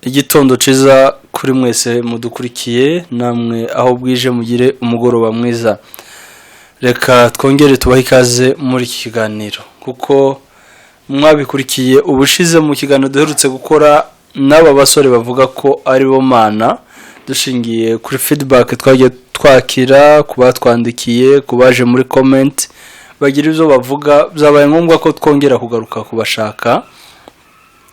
Igitondo cyiza kuri mwese mudukurikiye, namwe aho bwije mugire umugoroba mwiza. Reka twongere tubahe ikaze muri iki kiganiro, kuko mwabikurikiye ubushize mu kiganiro duherutse gukora n'aba basore bavuga ko ari bo Mana. Dushingiye kuri feedback twagiye twakira, ku batwandikiye, ku baje muri comment bagira ibyo bavuga, byabaye ngombwa ko twongera kugaruka kubashaka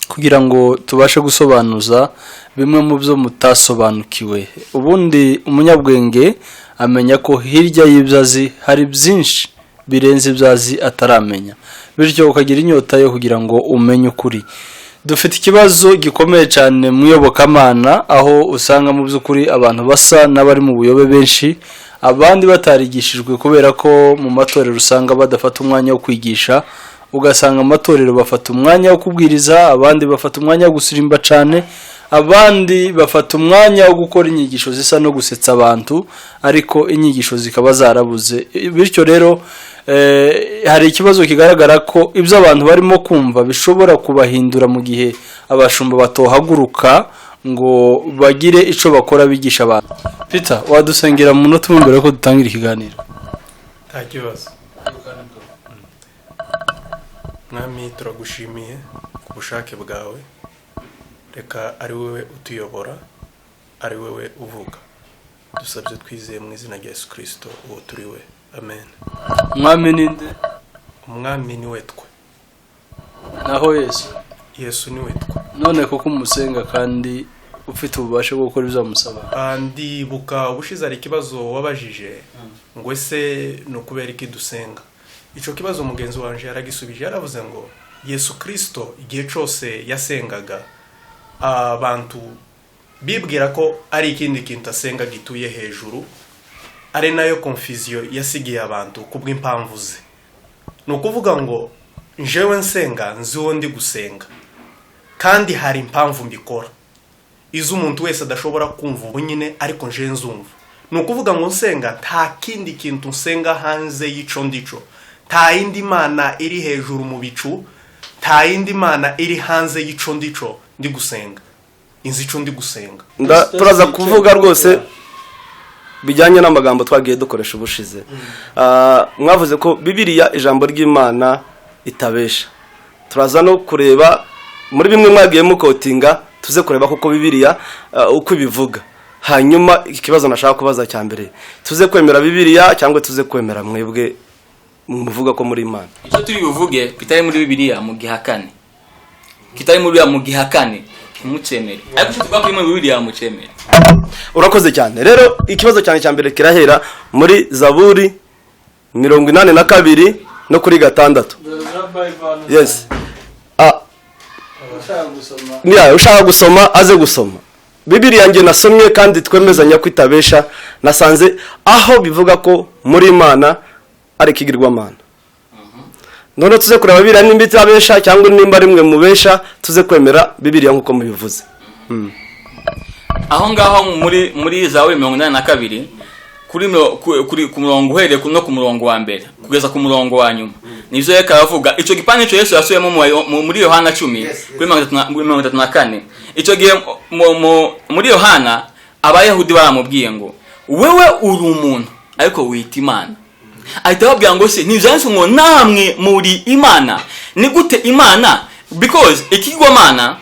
kugira ngo tubashe gusobanuza bimwe mu byo mutasobanukiwe. Ubundi umunyabwenge amenya ko hirya y'ibyo azi hari byinshi birenze ibyo azi ataramenya, bityo ukagira inyota yo kugira ngo umenye ukuri. Dufite ikibazo gikomeye cyane mu iyobokamana, aho usanga mu by'ukuri abantu basa n'abari mu buyobe benshi, abandi batarigishijwe, kubera ko mu matorero usanga badafata umwanya wo kwigisha. Ugasanga amatorero bafata umwanya wo kubwiriza, abandi bafata umwanya wo gusirimba cyane, abandi bafata umwanya wo gukora inyigisho zisa no gusetsa abantu, ariko inyigisho zikaba zarabuze. Bityo rero hari ikibazo kigaragara ko ibyo abantu barimo kumva bishobora kubahindura mu gihe abashumba batohaguruka ngo bagire icyo bakora bigisha abantu. Peter, wadusengera mu munota umwe mbere yuko dutangira ikiganiro? Nta kibazo. Mwami, turagushimiye ku bushake bwawe. Reka ari wowe utuyobora, ari wowe uvuga. Dusabye twizeye mu izina rya Yesu Kirisito uwo turi we, amen. Umwami ninde? Umwami ni we twe. Naho Yesu? Yesu ni we twe. None kuko umusenga kandi ufite ububasha bwo gukora ibyo amusaba? Ndibuka ubushize hari ikibazo wabajije ngo ese ni ukubera iki dusenga. Icyo kibazo mugenzi wanjye yaragisubije, yaravuze ngo Yesu Kirisito igihe cyose yasengaga, abantu bibwira ko ari ikindi kintu asenga gituye hejuru, ari nayo confusion yasigiye abantu kubw'impamvu ze. Ni ukuvuga ngo njewe nsenga nzi uwo ndi gusenga, kandi hari impamvu mbikora izo umuntu wese adashobora kumva ubu nyine, ariko nje nzumva. Ni ukuvuga ngo nsenga nta kindi kintu nsenga hanze y'ico ndico, nta yindi mana iri hejuru mu bicu, nta yindi mana iri hanze y'ico ndico ndi gusenga, inzi ico ndi gusenga. Turaza kuvuga rwose bijyanye n'amagambo twagiye dukoresha ubushize. Mwavuze ko Bibiliya, ijambo ry'Imana, itabesha. Turaza no kureba muri bimwe mwagiye muquotinga, tuze kureba koko Bibiliya uko ibivuga. Hanyuma ikibazo nashaka kubaza cya mbere, tuze kwemera Bibiliya cyangwa tuze kwemera mwebwe muvuga ko muri Imana? Icyo turi buvuge kitari muri Bibiliya mugihakane, kitari muri Bibiliya mugihakane, ntimucemere, ariko icyo tuvuga kuri muri Bibiliya mucemere. Urakoze cyane. Rero ikibazo cyane cya mbere kirahera muri Zaburi 82 no kuri 6. Yes. Niya ushaka gusoma aze gusoma. Bibiliya njye nasomye kandi twemezanya ko itabesha, nasanze aho bivuga ko muri Imana ari ikigirwamana. None tuze kureba Bibiliya nimba itabesha cyangwa nimba rimwe mubesha, tuze kwemera Bibiliya nk'uko mubivuze. Aho ngaho muri Zaburi 82 kuri ku murongo, uhereye no ku murongo wa mbere kugeza ku murongo wa nyuma, nivyo reka aravuga. Ico gipande cyo Yesu yasubiyemo muri Yohana 10 kuri 34. Ico gihe muri Yohana Abayahudi baramubwiye ngo wewe uri umuntu ariko wita Imana. Ahita ababwira ngo se ntibyanditswe ngo namwe muri imana? Ni gute Imana? Because ikigwamana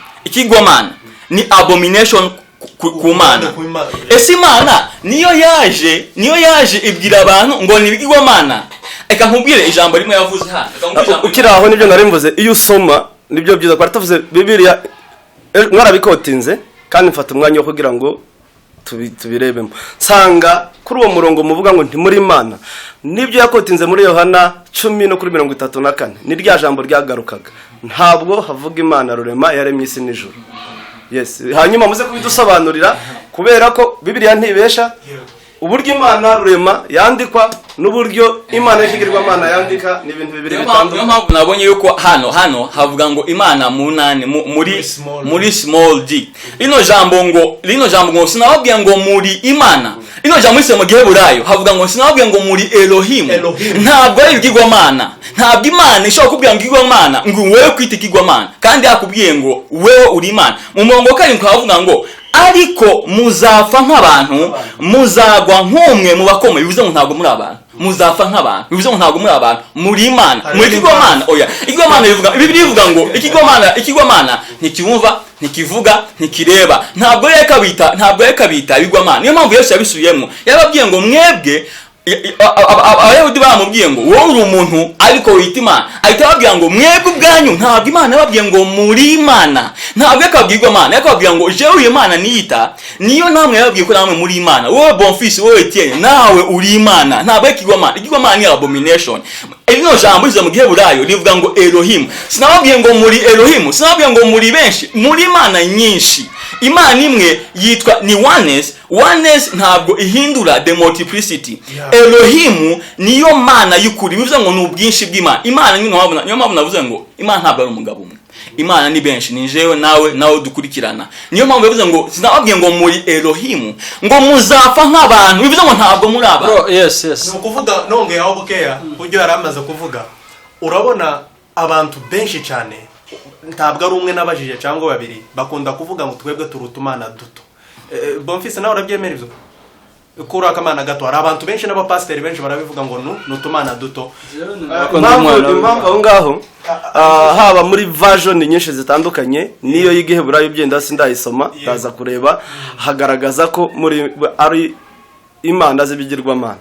ni abomination ku Mana. Ku Mana. Ese Imana niyo yaje ibwira abantu ngo ni ibigirwamana? Reka nkubwire ijambo rimwe yavuze hano. Reka nkubwire ijambo. Ukiri aho, nibyo nari mvuze, iyo usoma nibyo byiza. Twari tuvuze Bibiliya, mwarabiquotinze kandi mfata umwanya wo kugira ngo tubirebemo, nsanga kuri uwo murongo muvuga ngo ntimuri Imana, nibyo yaquotinze muri Yohana 10 no kuri 34, ni rya jambo ryagarukaga. Ntabwo havuga Imana Rurema yaremye isi n'ijuru. Yes, hanyuma muze kubidusobanurira, kubera ko Bibiliya ntibesha. Uburyo Imana Rurema yandikwa n'uburyo Imana y'ikigirwamana yandika ni ibintu bibiri Niyo mpamvu bitandukanye. Nabonye yuko hano havuga ngo Imana munani muri Muri small. Muri small d. Rino jambo ngo "sinababwiye ngo muri Imana", rino jambo rise mu Giheburayo havuga ngo "sinababwiye ngo muri Elohimu". Elohim. Ntabwo ari ibigirwamana. Ntabwo Imana ishobora kubwira ngo igirwamana, ngo wowe kwita ikigirwamana kandi yakubwiye ngo wewe uri Imana. Mu murongo wa 7 havuga ngo "ariko muzapfa nk'abantu, muzagwa nk'umwe mu bakomeye". Bivuze ngo ntabwo muri abantu, muzapfa nk'abantu. Bivuze ngo ntabwo muri abantu, muri Imana, muri ikigirwamana. Oya, ikigirwamana bivuga, Bibiliya ivuga ngo ikigirwamana ntikibumva, ntikivuga, ntikireba. Ntabwo reka bita ibigirwamana. Niyo mpamvu Yesu yabisubiyemo, yababwiye ngo mwebwe Abayahudi bamubwiye ngo "wowe uri umuntu ariko wita Imana", ahita ababwira ngo "mwebwe ubwanyu ntabwo Imana yababwiye ngo muri Imana". Ntabwo yakabwirwa Imana, yakababwira ngo "jewe iyo Imana niyita niyo namwe yababwiye ko namwe muri Imana". Wowe Bonfils, wowe Etienne, nawe uri Imana, ntabwo ikigwamana. Ikigwamana ni abomination. Rino jambo riza mu Giheburayo rivuga ngo Elohimu. Sinababwiye ngo muri Elohimu, sinababwiye ngo muri benshi, muri Imana nyinshi. Imana imwe yitwa ni oneness. Oneness ntabwo ihindura the multiplicity. Elohimu niyo Mana y'ukuri. Bivuze ngo ni ubwinshi bw'Imana. Imana niyo mpamvu navuze ngo Imana ntabwo ari umugabo umwe, Imana ni benshi, ni jewe nawe, nawe dukurikirana. Niyo mpamvu yavuze ngo "sinababwiye ngo muri Elohimu", ngo "muzapfa nk'abantu". Bivuze ngo ntabwo muri abantu. Bro, yes. Ni ukuvuga, nongeyeho bukeya buryo yari amaze kuvuga, urabona abantu benshi cyane, ntabwo ari umwe nabajije cyangwa babiri, bakunda kuvuga ngo "twebwe turi utumana duto". Bonfils, nawe urabyemera ibyo ko uri akamana gato? Hari abantu benshi n'abapasiteri benshi barabivuga ngo ni utumana duto. Impamvu aho ngaho, haba muri version nyinshi zitandukanye, niyo y'Igiheburayo byenda sindayisoma, ndaza kureba, hagaragaza ko muri ari imana z'ibigirwamana.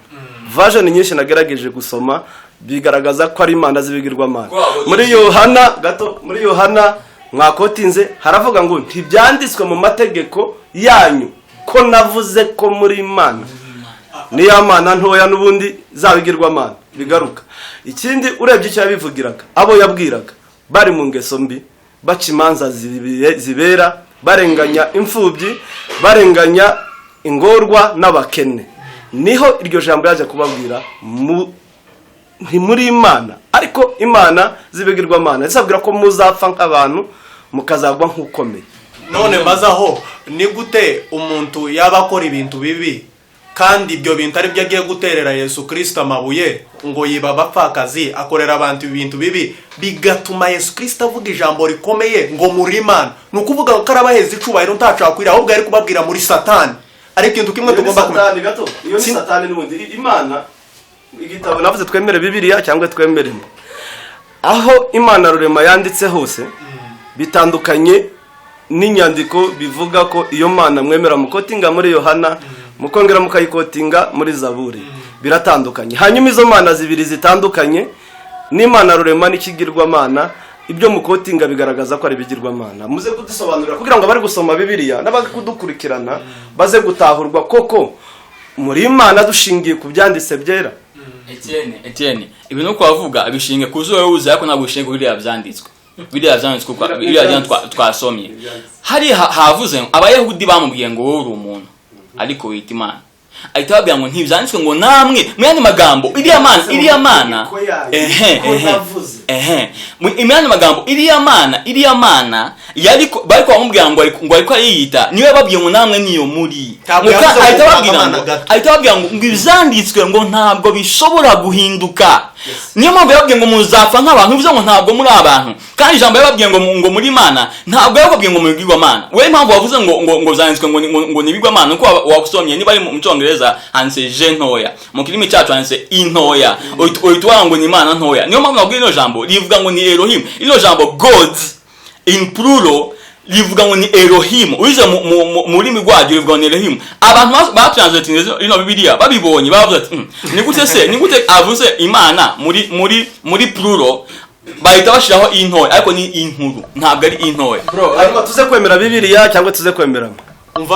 Version nyinshi nagerageje gusoma bigaragaza ko ari imana z'ibigirwamana. Muri Yohana gato, muri Yohana mwakotinze, haravuga ngo "ntibyanditswe mu mategeko yanyu ko navuze ko muri Imana?" Niya mana ntoya n'ubundi zabigirwamana bigaruka. Ikindi, urebye icyo yabivugiraga, abo yabwiraga bari mu ngeso mbi, baca imanza zibera, barenganya imfubyi, barenganya ingorwa n'abakene. Niho iryo jambo yaje kubabwira mu ntimuri Imana ariko imana z'ibigirwamana, zisabwira ko muzapfa nk'abantu, mukazagwa nk'ukomeye. None mbazaho, ni gute umuntu yaba akora ibintu bibi kandi ibyo bintu ari byo agiye guterera Yesu Kirisito amabuye, ngo yiba abapfakazi, akorera abantu ibintu bibi, bigatuma Yesu Kirisito avuga ijambo rikomeye ngo "muri Imana"? Ni ukuvuga ngo karabaheza icubahiro ntacakwira, ahubwo ari kubabwira "muri Satani". Ariko ikintu kimwe tugomba kumenya Satani gato, iyo ni Satani n'ubundi. Imana, igitabo navuze, twemere Bibiliya cyangwa twemere aho Imana Rurema yanditse hose, bitandukanye n'inyandiko bivuga ko iyo mana mwemera mukotinga muri Yohana, mukongera mukayikotinga muri Zaburi, biratandukanye. Hanyuma izo mana zibiri zitandukanye n'Imana Rurema n'ikigirwamana, ibyo mukotinga bigaragaza ko ari ibigirwamana. Muze kudusobanurira kugira ngo abari gusoma Bibiliya n'abari kudukurikirana baze gutahurwa koko muri Imana dushingiye ku byanditse byera. Etienne, ibintu uko wavuga bishinge ku zo wowe uzi, ariko ntabwo bishinge kuri biriya byanditswe, biriya byanditswe twasomye. Hari havuze ngo Abayahudi bamubwiye ngo "wowe uri umuntu ariko wita Imana", ahita ababwira ngo "ntibyanditswe ngo namwe"? Mu yandi magambo, iriya mana ehe ehe ehe mu yandi magambo, iriya mana yari bari bamubwira ngo ariko ariyita, niyo yababwiye ngo "namwe niyo muri". Ntabwo yavuze ngo Ahita ababwira akamana ngo gato. Ahita ababwira ngo ibyanditswe ngo ntabwo bishobora guhinduka. Niyo mpamvu yababwiye ngo "muzapfa nk'abantu", bivuze ngo ntabwo muri abantu. Kandi ijambo yababwiye ngo "muri Imana", ntabwo yababwiye ngo "mu bigirwamana". Wowe impamvu wavuze ngo byanditswe ngo ni ibigirwamana, uko wasomye, niba ari mu Cyongereza handitse je ntoya, mu kirimi cyacu handitse intoya, uhita uvuga ngo ni Imana ntoya. Niyo mpamvu nabwiye ino jambo rivuga ngo ni Elohim. Ino jambo gods in plural rivuga ngo ni Elohim. Uyize mu rurimi rwaryo rivuga ngo ni Elohim. Abantu batranslatinze ino Bibiliya babibonye bavuze ati "Ni gute se, ni gute avuze Imana muri plural?" Bahita bashyiraho intoya, ariko ni inkuru, ntabwo ari intoya. Bro. Hanyuma tuze kwemera Bibiliya cyangwa tuze kwemeramo? Umva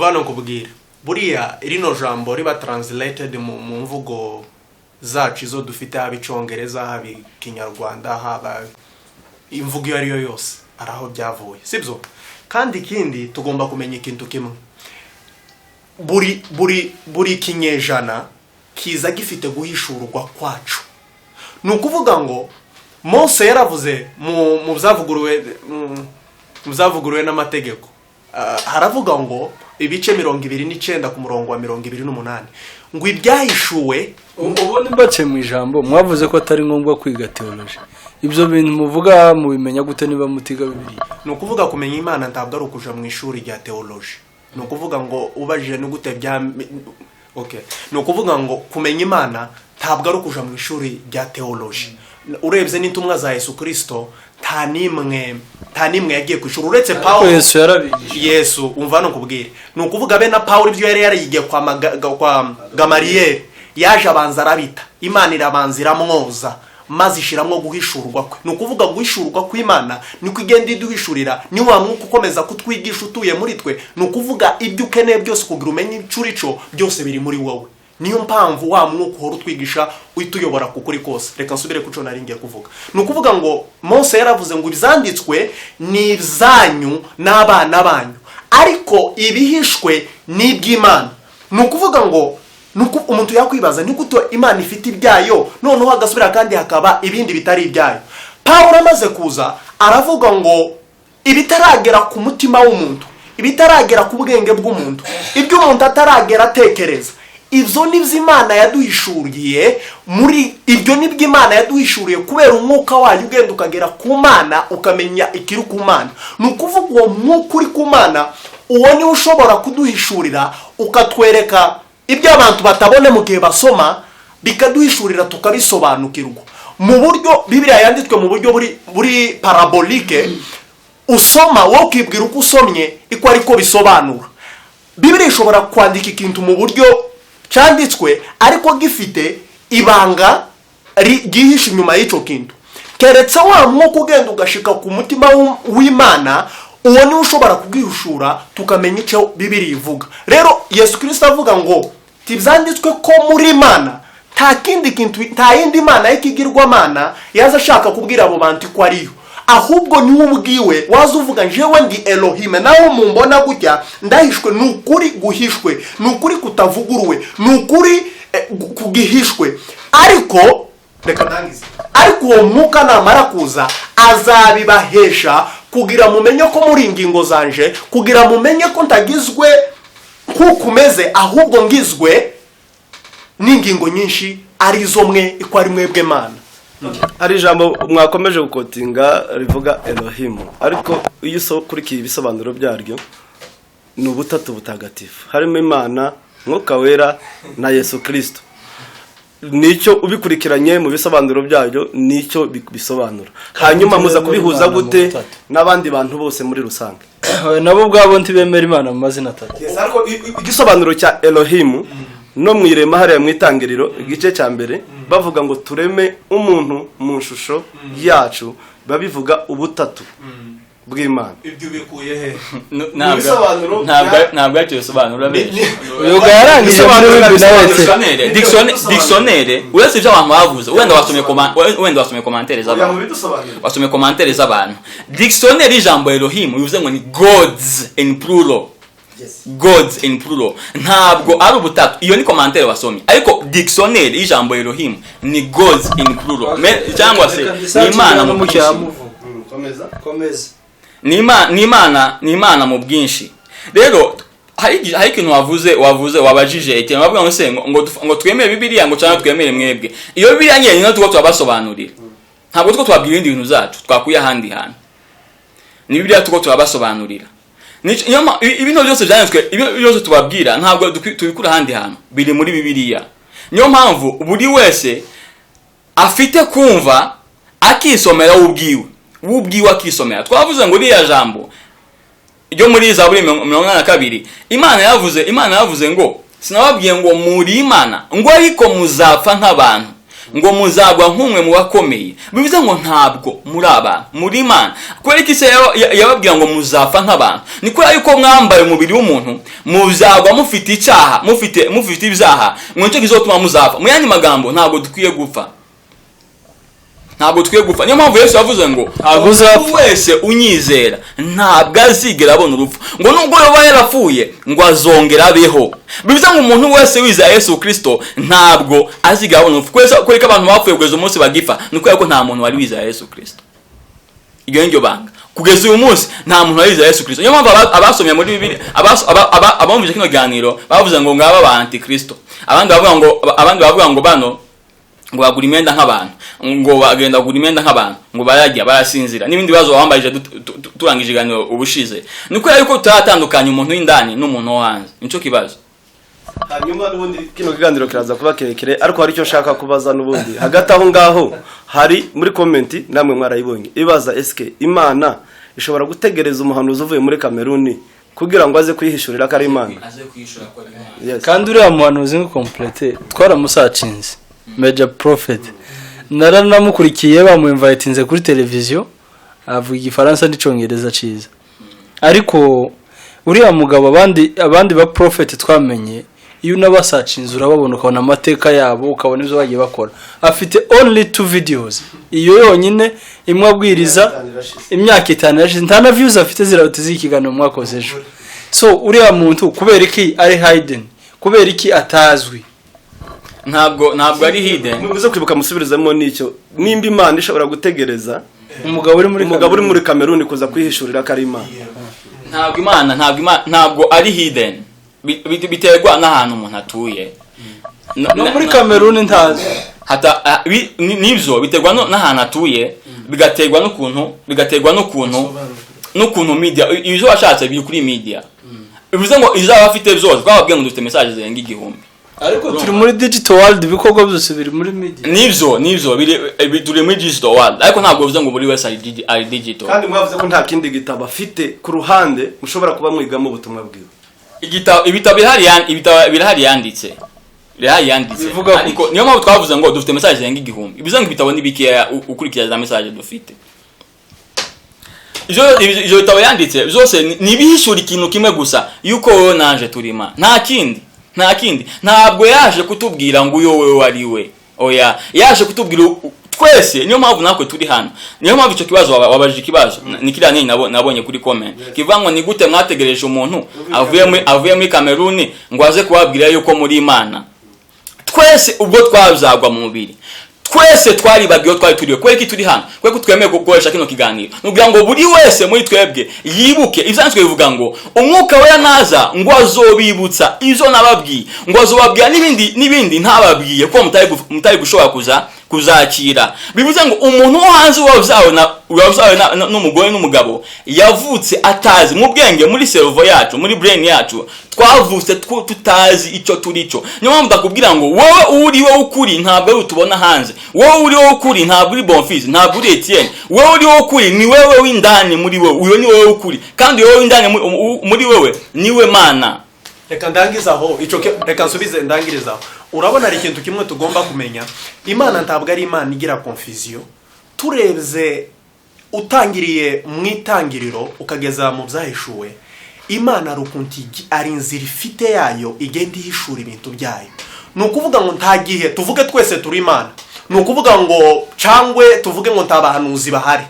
hano nkubwira, buriya rino jambo riba translated mu mvugo zacu izo dufite, haba Icyongereza, haba Ikinyarwanda, haba imvugo iyo ari yo yose, ari aho byavuye, sibyo? Kandi ikindi tugomba kumenya ikintu kimwe. Buri kinyejana kiza gifite guhishurwa kwacu. Ni ukuvuga ngo Mose yaravuze mu byavuguruwe n'amategeko. Haravuga ngo ibice 29 ku murongo wa 28 ngo ibyahishuwe. Ubundi mbace mu ijambo, mwavuze ko atari ngombwa kwiga theology. Ibyo bintu muvuga mubimenya gute niba mutiga Bibiliya? Ni ukuvuga, kumenya Imana ntabwo ari ukuja mu ishuri rya theology. Ni ukuvuga ngo ubajije ni gute bya, okay, ni ukuvuga ngo kumenya Imana ntabwo ari ukuja mu ishuri rya theology. Urebye n'intumwa za Yesu Kirisito, nta n'imwe yagiye ku ishuri uretse Ariko Pawulo. Yesu yarabigisha. Yesu, umva, no kubwira, ni ukuvuga be na Pawulo ibyo yari yarigiye kwa Gamariyeri, yaje abanza arabita, Imana irabanza iramwoza, maze ishiramwo guhishurwa kwe. Ni ukuvuga guhishurwa kw'Imana niko igenda iduhishurira, ni wa mwuka ukomeza kutwigisha utuye muri twe. Ni ukuvuga ibyo ukeneye byose kugira umenye icyo uri cyo, byose biri muri wowe. Niyo mpamvu wa mwuka uhora utwigisha, utuyobora ku kuri kose. Reka nsubire ku cyo nari ngiye kuvuga. Ni ukuvuga ngo Mose yaravuze ngo ibyanditswe ni ibyanyu n'abana banyu, ariko ibihishwe ni iby'Imana. Ni ukuvuga ngo umuntu yakwibaza ni gute Imana ifite ibyayo, noneho hagasubira kandi hakaba ibindi bitari ibyayo. Pawulo amaze kuza aravuga ngo ibitaragera ku mutima w'umuntu, ibitaragera ku bwenge bw'umuntu, ibyo umuntu ataragera atekereza, ibyo nibyo Imana yaduhishuriye muri ibyo, nibyo Imana yaduhishuriye kubera umwuka wayo ugenda ukagera ku Mana, ukamenya ikiri ku Mana. Ni ukuvuga uwo mwuka uri ku Mana, uwo niwo ushobora kuduhishurira, ukatwereka ibyo abantu batabona mu gihe basoma, bikaduhishurira tukabisobanukirwa mu buryo Bibiliya yanditswe, mu buryo buri parabolique. Usoma wowe ukibwira uko usomye iko ariko bisobanura. Bibiliya ishobora kwandika ikintu mu buryo cyanditswe, ariko gifite ibanga ryihishe inyuma y'icyo kintu, keretse wa mwuka ugenda ugashika ku mutima w'Imana. Uwo niwe ushobora kubwihishura, tukamenya icyo Bibiliya ivuga. Rero Yesu Kirisito avuga ngo tibyanditswe ko muri Imana nta kindi kintu, nta yindi mana y'ikigirwamana yaza ashaka kubwira abo bantu ko ariyo, ahubwo niwe ubwiwe waza uvuga: "Njyewe ndi Elohime, nawe mumbona gutya ndahishwe." Ni ukuri guhishwe, ni ukuri kutavuguruwe, ni ukuri kugihishwe. Ariko reka ndangize. Ariko uwo mwuka namara kuza azabibahesha kugira mumenye ko muri ingingo zanje, kugira mumenye ko ntagizwe nk'uko umeze, ahubwo ngizwe n'ingingo nyinshi arizo mwe, iko ari mwebwe Mana. Hari ijambo mwakomeje guquotinga rivuga Elohimu, ariko iyo ukurikiye ibisobanuro byaryo ni ubutatu butagatifu, harimo Imana, Mwuka Wera na Yesu Kirisito. Nicyo ubikurikiranye mu bisobanuro byaryo, nicyo bisobanura. Hanyuma muza kubihuza Imana mu gute butatu. n'abandi bantu bose muri rusange? Nabo ubwabo ntibemera Imana mu mazina atatu. Ariko igisobanuro cya Elohimu no mu irema hariya mu Itangiriro igice cya mbere, bavuga ngo tureme umuntu mu ishusho yacu, babivuga ubutatu bw'Imana. Ibyo ubikuye he? Ibisobanuro Ntabwo aricyo bisobanura benshi. Uyu yarangije muri bibiri nawe. Dictionnaire, uretse ibyo abantu bavuze, wenda wasomye commentaires z'abantu, wasomye commentaires z'abantu. Dictionnaire, ijambo Elohim bivuze ngo ni gods in plural, gods in plural, ntabwo ari ubutatu. Iyo ni commentaire wasomye, ariko dictionnaire ijambo Elohim ni gods in plural. Cyangwa se ni Imana mu bwinshi. Komeza. Ni Imana mu bwinshi. Rero hari ikintu wavuze, wabajije ikintu bavuga ngo se ngo twemere Bibiliya ngo cyangwa twemere mwebwe. Iyo Bibiliya nyine niyo tuba turabasobanurira, ntabwo two twabwira ibindi bintu zacu twakuye ahandi hantu. Ni Bibiliya tuko turabasobanurira. Niyo ibintu byose byanditswe, ibintu byose tubabwira ntabwo tubikura ahandi hantu, biri muri Bibiliya. Niyo mpamvu buri wese afite kumva akisomera we ubwiwe akisomera. Twavuze ngo iriya jambo ryo muri Zaburi 82, Imana yavuze ngo sinababwiye ngo muri Imana, ngo ariko muzapfa nk'abantu, ngo muzagwa nk'umwe mu bakomeye. Bivuze ngo ntabwo muri abantu, muri Imana. Kubera iki se yababwira ngo muzapfa nk'abantu? Ni kubera yuko mwambaye umubiri w'umuntu, muzagwa mufite icyaha, mufite ibyaha, ngo nicyo kizotuma muzapfa. Mu yandi magambo, ntabwo dukwiye gupfa. Ntabwo tukwiye gupfa. Niyo mpamvu Yesu yavuze ngo Ntabwo uzapfa. umuntu wese unyizera ntabwo azigera abona urupfu, ngo nubwo yaba yarapfuye ngo azongera abeho. Bivuze ngo umuntu wese wizera Yesu Kirisito ntabwo azigera abona urupfu. Kubera ko abantu bapfuye kugeza umunsi bagipfa, ni ukubera ko nta muntu wari wizera Yesu Kirisito. Iryo ni ryo banga. Kugeza uyu munsi nta muntu wari wizera Yesu Kirisito. Niyo mpamvu abasomye muri Bibiliya, abumvise kino kiganiro bavuze ngo ngaba ba antikristo, abandi bavuga ngo bano ngo bagura imyenda nk'abantu, ngo bagenda kugura imyenda nk'abantu, ngo bararya, barasinzira, n'ibindi bibazo wambajije turangije ikiganiro ubushize. Ni ukubera yuko tutaratandukanya umuntu w'indani n'umuntu wo hanze, nicyo kibazo. Hanyuma n'ubundi kino kiganiro kiraza kuba kirekire, ariko hari icyo nshaka kubaza n'ubundi. Hagati aho ngaho hari muri comment, namwe mwarayibonye, ibaza: eske Imana ishobora gutegereza umuhanuzi uvuye muri Kameruni kugira ngo aze kwihishurira ko ari Imana? Yes. Kandi uriya muhanuzi ni complete, twaramusacinze, major prophet, naranamukurikiye, bamuinvitinze kuri televiziyo, avuga Igifaransa n'Icyongereza cyiza. Ariko uriya mugabo, abandi ba prophet twamenye, iyo unabasacinze urababona, ukabona amateka yabo, ukabona ibyo bagiye bakora. Afite only two videos, iyo yonyine imwe abwiriza, imyaka 5 irashize, nta na views afite ziraruta z'iki kiganiro mwakoze ejo. So uriya muntu kubera iki ari hidden? Kubera iki atazwi? Ntabwo ari hidden. Muze kwibuka musubirizemo n'icyo, nimba Imana ishobora gutegereza umugabo uri muri umugabo uri muri Kameruni kuza kwihishurira ko ari Imana. Ntabwo Imana ntabwo ari hidden. Biterwa n'ahantu umuntu atuye. No muri Kameruni ntazwi. Hata nibyo biterwa n'ahantu atuye, bigaterwa n'ukuntu media, ibyo washatse biri kuri media. Bivuze ngo izaba afite byose, twababwiye ngo dufite message zirenga 1000. Ariko turi muri digital world, ibikorwa byose biri muri media. Nibyo biri, turi muri digital world, ariko ntabwo bivuze ngo buri wese ari digital. Kandi mwavuze ko nta kindi gitabo afite ku ruhande mushobora kuba mwigamo ubutumwa bwiwe. Ibitabo birahari yanditse, birahari yanditse. Bivuga ko- Ariko niyo mpamvu twavuze ngo dufite message zirenga 1000. Bivuze ngo ibitabo ni bikeya ukurikira za message dufite. Ivyo bitabo yanditse byose ni ibihishura ikintu kimwe gusa, yuko wowe naje turima, nta kindi, nta kindi. Ntabwo yaje kutubwira ngo uyo wewe ari we, oya, yaje kutubwira twese. Niyo mpamvu natwe turi hano. Niyo mpamvu icyo kibazo wabajije ikibazo ni kiriya nini nabonye kuri comment kivuga ngo ni gute mwategereje umuntu avuye muri Kameruni ngo aze kubabwira yuko muri Imana. Twese ubwo twazagwa mu mubiri, twese twaribagiwe twari turiwe. Kubera iki turi hano? Kubera ko twemeye gukoresha kino kiganiro, ni ukugira ngo buri wese muri twebwe yibuke. Ibyanditswe bivuga ngo Umwuka Wera naza ngo azobibutsa ibyo nababwiye, ngo azobabwira n'ibindi n'ibindi ntababwiye ko mutari gushobora kuza kuzakira. Bivuze ngo umuntu wo hanze wabyawe n'umugore n'umugabo yavutse atazi mu bwenge, muri cerveau yacu, muri brain yacu, twavutse tutazi icyo turi cyo. Niyo mpamvu ndakubwira ngo wowe uri wowe ukuri ntabwo ari utubona hanze. Wowe uri wowe ukuri ntabwo uri Bonfils, ntabwo uri Etienne. Wowe uri wowe ukuri ni wewe w'indani muri wowe, uyo ni wowe ukuri, kandi wowe w'indani muri wewe niwe Mana. Reka ndangize aho icyo reka nsubize ndangirize aho. Urabona, hari ikintu kimwe tugomba kumenya: Imana ntabwo ari Imana igira confusion. Turebye utangiriye mu Itangiriro ukageza mu Byahishuwe, Imana hari ukuntu ari inzira ifite yayo igenda ihishura ibintu byayo. Ni ukuvuga ngo nta gihe tuvuge twese turi Imana, ni ukuvuga ngo cangwe tuvuge ngo nta bahanuzi bahari,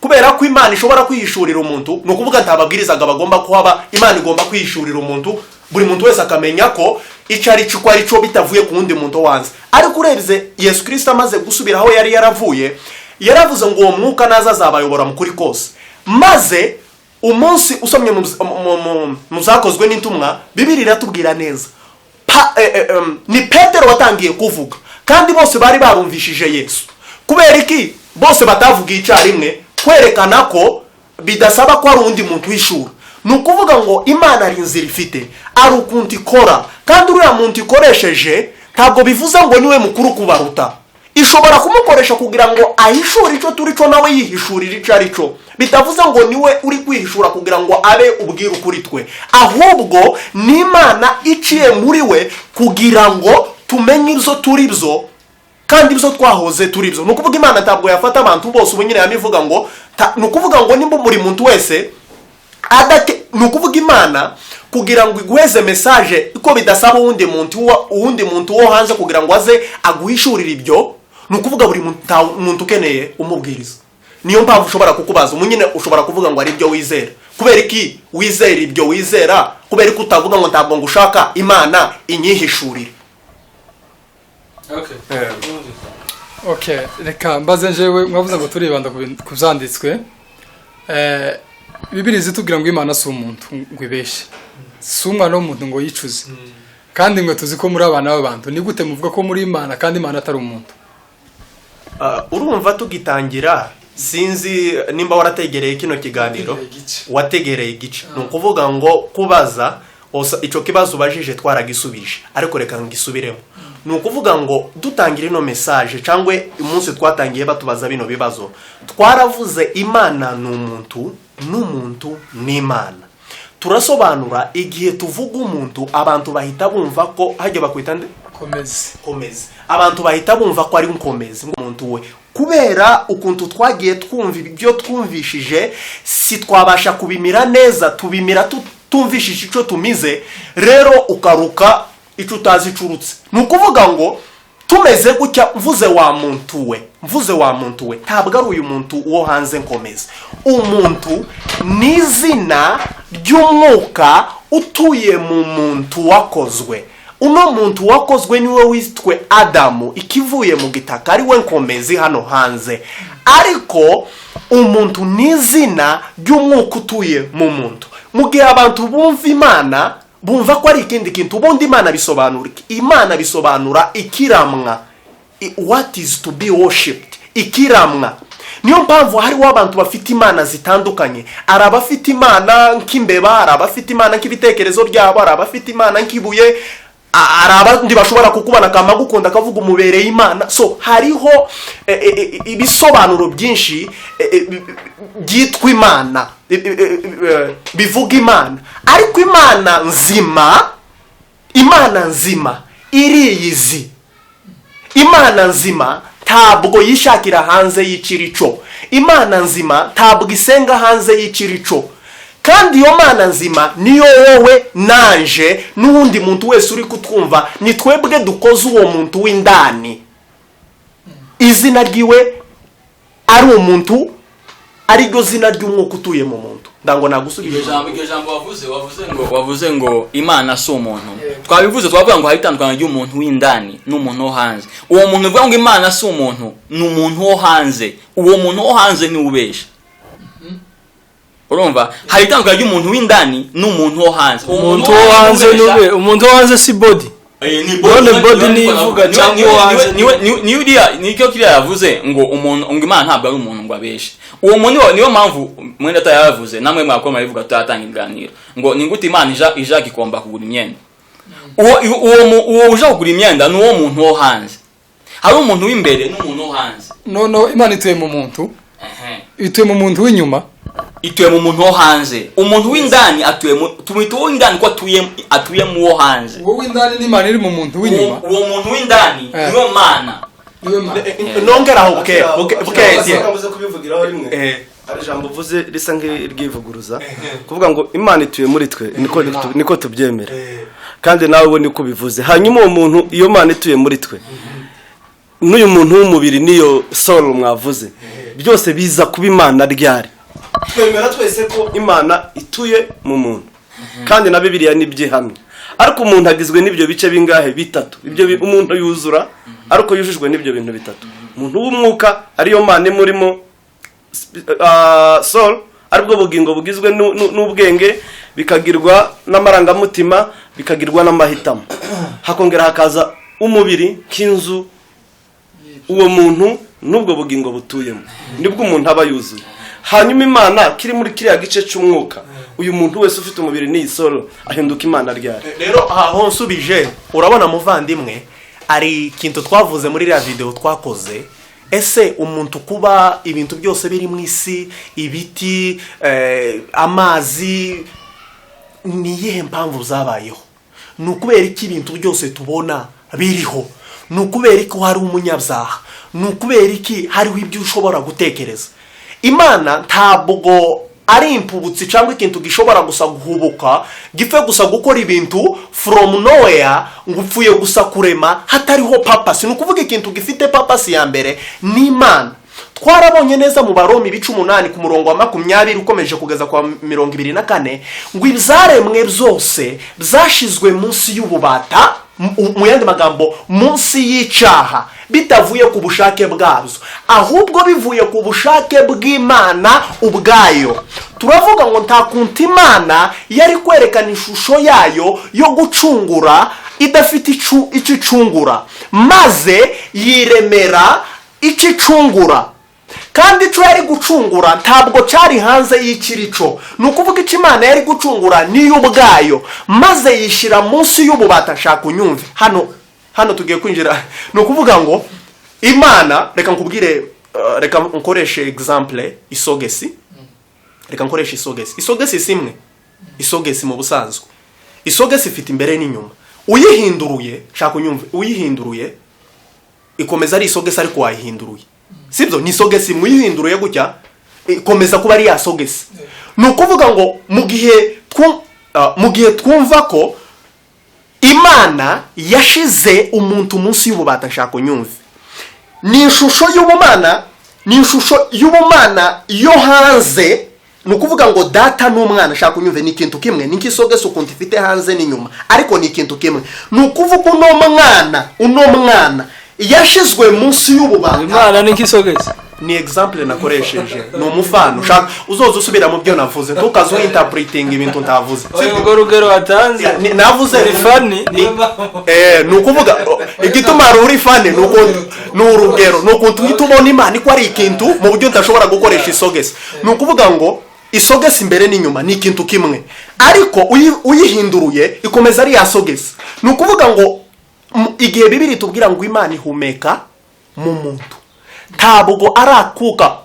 kubera ko Imana ishobora kwihishurira umuntu. Ni ukuvuga nta babwirizaga bagomba kuhaba, Imana igomba kwihishurira umuntu, buri muntu wese akamenya ko icyo ari cyo uko ari cyo, bitavuye ku wundi muntu wanze. Ariko urebye Yesu Kirisito amaze gusubira aho yari yaravuye, yaravuze ngo uwo Mwuka naza azabayobora mu kuri kose. Maze umunsi usomye mu Byakozwe n'Intumwa, Bibiri iratubwira neza, ni Petero watangiye kuvuga, kandi bose bari barumvishije Yesu. Kubera iki bose batavugiye icyarimwe? Kwerekana ko bidasaba ko hari undi muntu wishura. Ni ukuvuga ngo Imana ari inzira ifite, ari ukuntu ikora, kandi uriya muntu ikoresheje ntabwo bivuze ngo niwe mukuru kubaruta. Ishobora kumukoresha kugira ngo ahishure icyo turi cyo, nawe yihishurire icyo ari cyo. Bitavuze ngo niwe uri kwihishura kugira ngo abe ubwire ukuri twe, ahubwo ni Imana iciye muri we kugira ngo tumenye ibyo turi byo kandi ibyo twahoze turi byo. Ni ukuvuga Imana ntabwo yafata abantu bose ubu nyine yamivuga ngo ni ukuvuga ngo nimba buri muntu wese adate, ni ukuvuga Imana kugira ngo iguheze message ko bidasaba uwundi muntu wo hanze kugira ngo aze aguhishurire ibyo. Ni ukuvuga ngo Ni ukuvuga buri muntu, nta muntu ukeneye umubwiriza. Niyo mpamvu ushobora kukubaza umunyine, ushobora kuvuga ngo ari ibyo wizera. Kubera iki wizera ibyo wizera? Kubera ko utavuga ngo ntabwo ngo ushaka Imana inyihishurire? Okay, reka mbaze njewe. Mwavuze ngo turibanda ku byanditswe. Bibiliya itubwira ngo Imana si umuntu ngo ibeshe, si umwana w'umuntu ngo yicuze. Kandi mwe tuzi ko muri abana b'abantu. Ni gute muvuga ko muri Imana kandi Imana atari umuntu? Urumva tugitangira, sinzi nimba warategereye kino kiganiro. Wategereye igice. Wategereye igice. Ni ukuvuga ngo kubaza icyo kibazo ubajije twaragisubije, ariko reka ngisubiremo. Ni ukuvuga ngo dutangira ino message, cyangwa umunsi twatangiye batubaza bino bibazo, twaravuze Imana ni umuntu n'umuntu ni Imana. Turasobanura, igihe tuvuga umuntu, abantu bahita bumva ko hajya bakwita nde? Komeze. Komezi. Abantu bahita bumva ko ari nkomezi umuntu we, kubera ukuntu twagiye twumva ibyo twumvishije, si twabasha kubimira neza, tubimira tutumvishije icyo tumize. Rero ukaruka icyo utazi icurutse. Ni ukuvuga ngo tumeze gutya, mvuze wa muntu we, mvuze wa muntu we, ntabwo ari uyu muntu wo hanze nkomeza. Umuntu ni izina ry'umwuka utuye mu muntu wakozwe. Uno muntu wakozwe niwe witwe Adamu, ikivuye mu gitaka, ari we nkomezi hano hanze. Ariko umuntu ni izina ry'umwuka utuye mu muntu. Mu gihe abantu bumva Imana, bumva ko ari ikindi kintu. Ubundi Imana bisobanura iki? Imana bisobanura ikiramwa, what is to be worshipped, ikiramwa. Niyo mpamvu hariho abantu bafite imana zitandukanye. Hari abafite imana nk'imbeba, hari abafite imana nk'ibitekerezo byabo, hari abafite imana nk'ibuye, hari abandi bashobora kukubona akamagukunda akavuga umubereye imana. So hariho ibisobanuro byinshi byitwa imana, bivuga imana. Ariko Imana nzima, Imana nzima iriyizi. Imana nzima ntabwo yishakira hanze y'ikirico. Imana nzima ntabwo isenga hanze y'ikirico. Kandi iyo Mana nzima niyo wowe nanje n'uwundi muntu wese uri kutwumva. Ni twebwe dukoze uwo muntu w'indani, izina ryiwe ari umuntu, ariryo zina ry'umwuka utuye mu muntu. Ndango nagusubije. Iryo jambo wavuze ngo Imana si umuntu, twabivuze, twavuga ngo hari itandukaniro ry'umuntu w'indani n'umuntu wo hanze. Uwo muntu uvuga ngo Imana si umuntu ni umuntu wo hanze. Uwo muntu wo hanze niwe ubesha. Urumva hari itandukaniro ry'umuntu w'indani n'umuntu wo hanze. Umuntu wo hanze ubesha. Nube umuntu wo hanze si body. Ni None body, body niyo ivuga cyangwa uwo hanze? Niwe uriya nicyo kiriya yavuze ngo umuntu, ngo Imana ntabwo ari umuntu ngo abeshe. Uwo muntu niyo mpamvu mwenda atayavuze, namwe mwakoma bivuga tutatanga ibiganiro ngo ni gute Imana ija gikomba kugura imyenda. Uwo uja kugura imyenda ni uwo muntu wo hanze. Hari umuntu w'imbere n'umuntu wo hanze. Noneho Imana ituye mu muntu? Ituye mu muntu w'inyuma? Ituye mu muntu wo hanze. Umuntu w'indani atuye mu, tumwita uwo w'indani ko atuye mu wo hanze. Uwo w'indani n'Imana iri mu muntu w'inyuma. Uwo muntu w'indani niwe Mana. Niwe Mana. Nongeraho buke buke buke. Etienne kubivugiraho rimwe, hari ijambo uvuze risa nk'iryivuguruza. Kuvuga ngo Imana ituye muri twe, niko tubyemera, kandi nawe we niko ubivuze. Hanyuma uwo muntu, iyo Mana ituye muri twe, n'uyu muntu w'umubiri niyo soul mwavuze, byose biza kuba Imana ryari? Twemera twese ko Imana ituye mu muntu, kandi na Bibiliya nibyihamya. Ariko umuntu agizwe n'ibyo bice bingahe? Bitatu. Ibyo umuntu yuzura ariko yujujwe n'ibyo bintu bitatu: umuntu w'umwuka ariyo Mana imurimo, soul, aribwo bugingo bugizwe n'ubwenge, bikagirwa n'amarangamutima, bikagirwa n'amahitamo. Hakongera hakaza umubiri nk'inzu uwo muntu n'ubwo bugingo butuyemo. Nibwo umuntu aba yuzuye. Hanyuma Imana kiri muri kiriya gice cy'umwuka, uyu muntu wese ufite umubiri n'iyi soul ahinduka Imana ryari? Rero aho nsubije, urabona muvandimwe, hari ikintu twavuze muri iriya videwo twakoze. Ese umuntu kuba ibintu byose biri mu isi, ibiti, amazi, ni iyihe mpamvu zabayeho? Ni ukubera iki ibintu byose tubona biriho? Ni ukubera iki hari umunyabyaha? Ni ukubera iki hariho ibyo ushobora gutekereza? Imana ntabwo Ari impubutsi cyangwa ikintu gishobora gusa guhubuka, gipfe gusa gukora ibintu from nowhere, ngo upfuye gusa kurema hatariho purpose. Ni ukuvuga ikintu gifite purpose ya mbere ni Imana. Twarabonye neza mu Baroma ibice 8 ku murongo wa 20 ukomeje kugeza kwa 24, ngo ibyaremwe byose byashizwe munsi y'ububata, mu yandi magambo munsi y'icyaha, bitavuye ku bushake bwabyo, ahubwo bivuye ku bushake bw'Imana ubwayo. Turavuga ngo nta kuntu Imana yari kwerekana ishusho yayo yo gucungura idafite icyo icungura, maze yiremera icyo icungura, kandi icyo yari gucungura ntabwo cyari hanze y'ikirico. Ni ukuvuga icyo Imana yari gucungura niyo ubwayo, maze yishyira munsi y'ububata. Shaka unyumve hano, hano tugiye kwinjira. Ni ukuvuga ngo Imana, reka nkubwire, reka nkoreshe example isogesi, reka nkoreshe isogesi. Isogesi si imwe. Isogesi mu busanzwe, isogesi ifite imbere n'inyuma. Uyihinduruye, shaka unyumve, uyihinduruye ikomeza ari isogesi, ariko wayihinduruye, sibyo? Ni isogesi imwe, uyihinduruye gutya ikomeza kuba ari ya sogesi. Ni ukuvuga ngo mu gihe twumva ko Imana yashize umuntu munsi y'ububata, nshaka unyumve, ni ishusho y'ubumana, ni ishusho y'ubumana yo hanze. Ni ukuvuga ngo Data n'Umwana, shaka unyumve, ni ikintu kimwe. Ni nk'isogesi ukuntu ifite hanze n'inyuma, ariko ni ikintu kimwe. Ni ukuvuga uno mwana yashizwe munsi y'ububata. Imana ni nk'isogesi? Ni example nakoresheje, ni umufano. Shaka uzoza usubira mu byo navuze, ntukaze interpreting ibintu ntavuze. Urwo rugero watanze Navuze ni funny. Ni ukuvuga igituma ruri funny ni uko ni urugero, ni ukuntu uhita ubona Imana ko ari ikintu mu buryo udashobora gukoresha isogesi. Ni ukuvuga ngo isogesi imbere n'inyuma ni ikintu kimwe, ariko uyihinduruye ikomeza ari ya sogesi. Ni ukuvuga ngo igihe Bibiri tubwira ngo Imana ihumeka mu muntu, ntabwo arakuka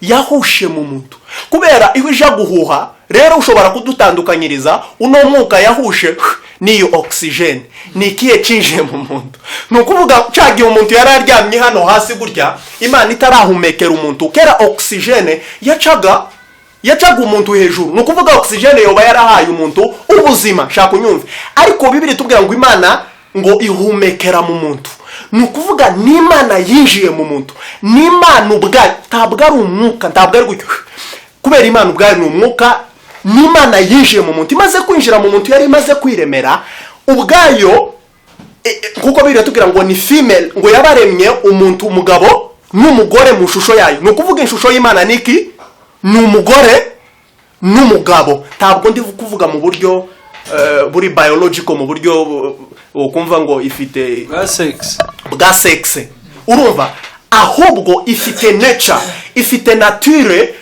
yahushe mu muntu, kubera iyo ija guhuha rero ushobora kudutandukanyiriza uno mwuka yahushe n'iyo oxygen ni ikihe cinjiye mu muntu. Ni ukuvuga cya gihe umuntu yari aryamye hano hasi gutya, Imana itarahumekera umuntu, kera oxygen yacaga umuntu hejuru. Ni ukuvuga oxygen yoba yarahaye umuntu ubuzima, shaka unyumve. Ariko Bibiri tubwira ngo Imana ngo ihumekera mu muntu, ni ukuvuga n'Imana yinjiye mu muntu, n'Imana ubwayo, ntabwo ari umwuka, ntabwo ari gutyo, kubera Imana ubwayo ni umwuka. N'Imana yinjiye mu muntu. Imaze kwinjira mu muntu, yari imaze kwiremera ubwayo, kuko Bibiri tubwira ngo ni female, ngo yabaremye umuntu umugabo n'umugore mu ishusho yayo. Ni ukuvuga ishusho y'Imana ni iki? Ni umugore n'umugabo. Ntabwo ndi kuvuga mu buryo buri biological, mu buryo ukumva ngo ifite bwa sex. Bwa sexe, urumva? Ahubwo ifite nature, ifite nature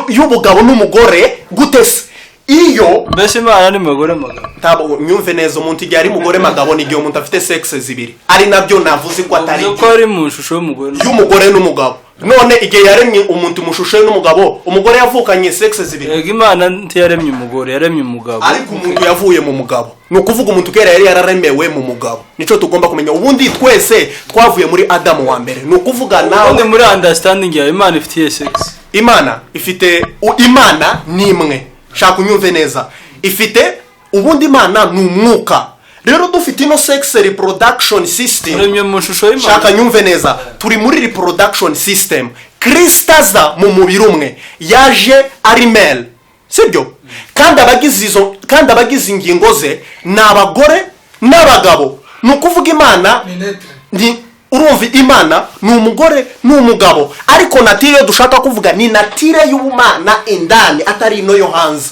y'ubugabo n'umugore. Gute se iyo Mbese Imana ni mugore mugabo? Ntabwo nyumve neza. Umuntu igihe ari mugore magabo ni igihe umuntu afite sexe zibiri, ari nabyo navuze ko atari Uvuze ko ari mu ishusho y'umugore y'umugore n'umugabo. None igihe yaremye umuntu mu shusho ye n'umugabo, umugore yavukanye sexe zibiri. Yego, Imana ntiyaremye umugore, yaremye umugabo. Ariko umuntu yavuye mu mugabo. Ni ukuvuga umuntu kera yari yararemewe mu mugabo. Nicyo tugomba kumenya. Ubundi twese twavuye muri Adamu wa mbere. Ni ukuvuga nawe Ubundi muri understanding yawe, Imana ifitiye sex? Imana ifite Imana ni imwe, shaka unyumve neza. Ifite, ubundi Imana ni umwuka. Rero dufite ino sex reproduction system. Turemye mu shusho y'Imana. Shaka nyumve neza, turi muri reproduction system. Kristo aza mu mubiri umwe, yaje ari male, sibyo? Kandi abagize ingingo ze ni abagore n'abagabo. Ni ukuvuga Imana ni neutre. Ni urumva, Imana ni umugore n'umugabo, ariko nature dushaka kuvuga ni nature y'ubumana indani, atari ino yo hanze.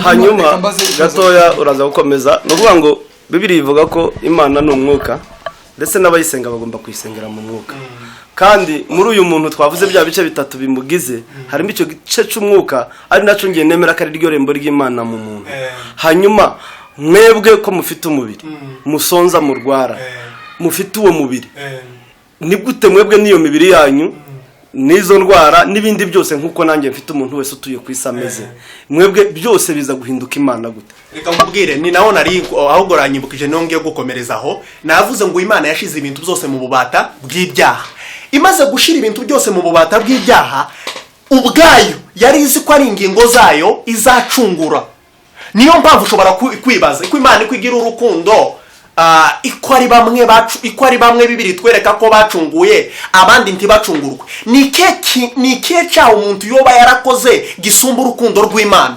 Hanyuma reka mbaze ikibazo. Gatoya uraza gukomeza. Ni ukuvuga ngo Bibiri ivuga ko Imana ni umwuka, ndetse n'abayisenga bagomba kuyisengera mu mwuka. Kandi muri uyu muntu twavuze bya bice bitatu bimugize, harimo icyo gice cy'umwuka, ari nacyo ngiye nemera ko ari ryo rembo ry'Imana mu muntu. Hanyuma mwebwe ko mufite umubiri, musonza, murwara, mufite uwo mubiri, ni gute mwebwe n'iyo mibiri yanyu n'izo ndwara n'ibindi byose, nk'uko nanjye mfite, umuntu wese utuye ku isi ameze, mwebwe byose biza guhinduka Imana gute? Reka nkubwire, ni naho nari ahubwo ranyibukije, niho ngiye gukomerezaho. Navuze ngo Imana yashize ibintu byose mu bubata bw'ibyaha. Imaze gushyira ibintu byose mu bubata bw'ibyaha Ubwayo yari izi ko ari ingingo zayo izacungura. Niyo mpamvu ushobora kwibaza ko Imana iko igira urukundo, iko ari bamwe bacu, iko ari bamwe bibiri twereka ko bacunguye, abandi ntibacungurwe. Ni ikihe cyaha umuntu yoba yarakoze gisumba urukundo rw'Imana?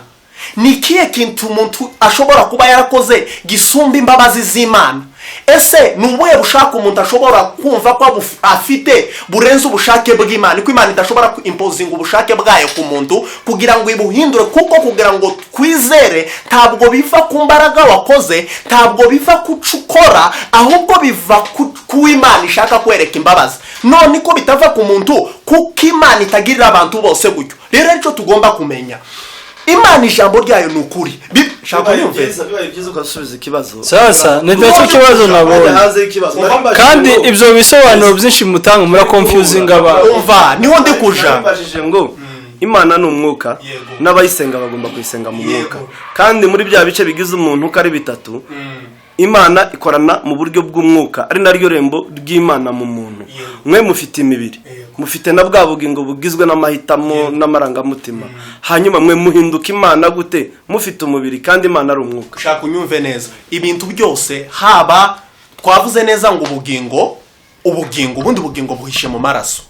Ni ikihe kintu umuntu ashobora kuba yarakoze gisumba imbabazi z'Imana? Ese ni ubuhe bushake umuntu ashobora kumva ko afite burenze ubushake bw'Imana? Ko Imana idashobora imposinga ubushake bwayo ku muntu kugira ngo ibuhindure, kuko kugira ngo twizere ntabwo biva ku mbaraga wakoze, ntabwo biva ku cyo ukora, ahubwo biva ku Imana ishaka kwereka imbabazi. None ko bitava ku muntu, kuko Imana itagirira abantu bose gutyo. Rero nicyo tugomba kumenya, Imana ijambo ryayo ni ukuri. Shaka Bibaye unyumve. byiza, bibaye byiza ukasubiza ikibazo. Sasa ni nacyo kibazo nabonye. Hanze y'ikibazo. Kandi ibyo bisobanuro byinshi mutanga muri confusing abantu. Umva, niho ndi kuja. Nabajije ngo Imana ni umwuka, Yego. n'abayisenga bagomba kuyisenga mu mwuka. Yego. Kandi muri bya bice bigize umuntu uko ari bitatu, Imana ikorana mu buryo bw'umwuka, ari naryo rembo ry'Imana mu muntu. Mwe mufite imibiri, mufite na bwa bugingo bugizwe n'amahitamo n'amarangamutima. Hanyuma mwe muhinduka Imana gute mufite umubiri kandi Imana ari umwuka? Shaka unyumve neza. Ibintu byose, haba twavuze neza ngo ubugingo, ubundi bugingo buhishe mu maraso,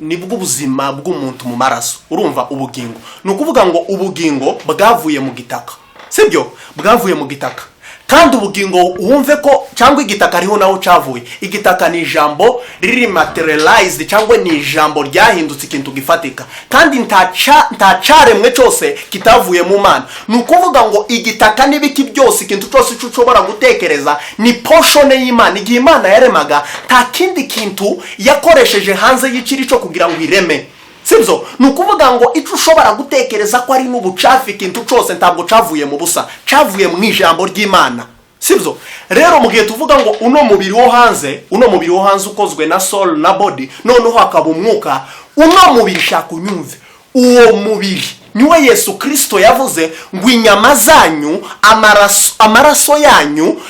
nibwo ubuzima bw'umuntu mu maraso. Urumva, ubugingo ni ukuvuga ngo ubugingo bwavuye mu gitaka, sibyo? Bwavuye mu gitaka. Kandi ubugingo, wumve ko cyangwa igitaka ariho naho cyavuye. Igitaka ni ijambo riri materialized, cyangwa ni ijambo ryahindutse ikintu gifatika, kandi nta cyaremwe cyose kitavuye mu Mana. Ni ukuvuga ngo igitaka n'ibiki byose, ikintu cyose icyo ushobora gutekereza ni portion y'Imana. Igihe Imana yaremaga, nta kindi kintu yakoresheje hanze y'ikiri cyo kugira ngo ireme, sibyo? Ni ukuvuga ngo icyo ushobora gutekereza ko ari n'ubucafu, ikintu cyose ntabwo cyavuye mu busa, cyavuye mu ijambo ry'Imana, sibyo? Rero mu gihe tuvuga ngo uno mubiri wo hanze, uno mubiri wo hanze ukozwe na soul na body, noneho hakaba umwuka, uno mubiri, shaka unyumve, uwo mubiri niwe Yesu Kirisito yavuze ngo inyama zanyu, amaraso yanyu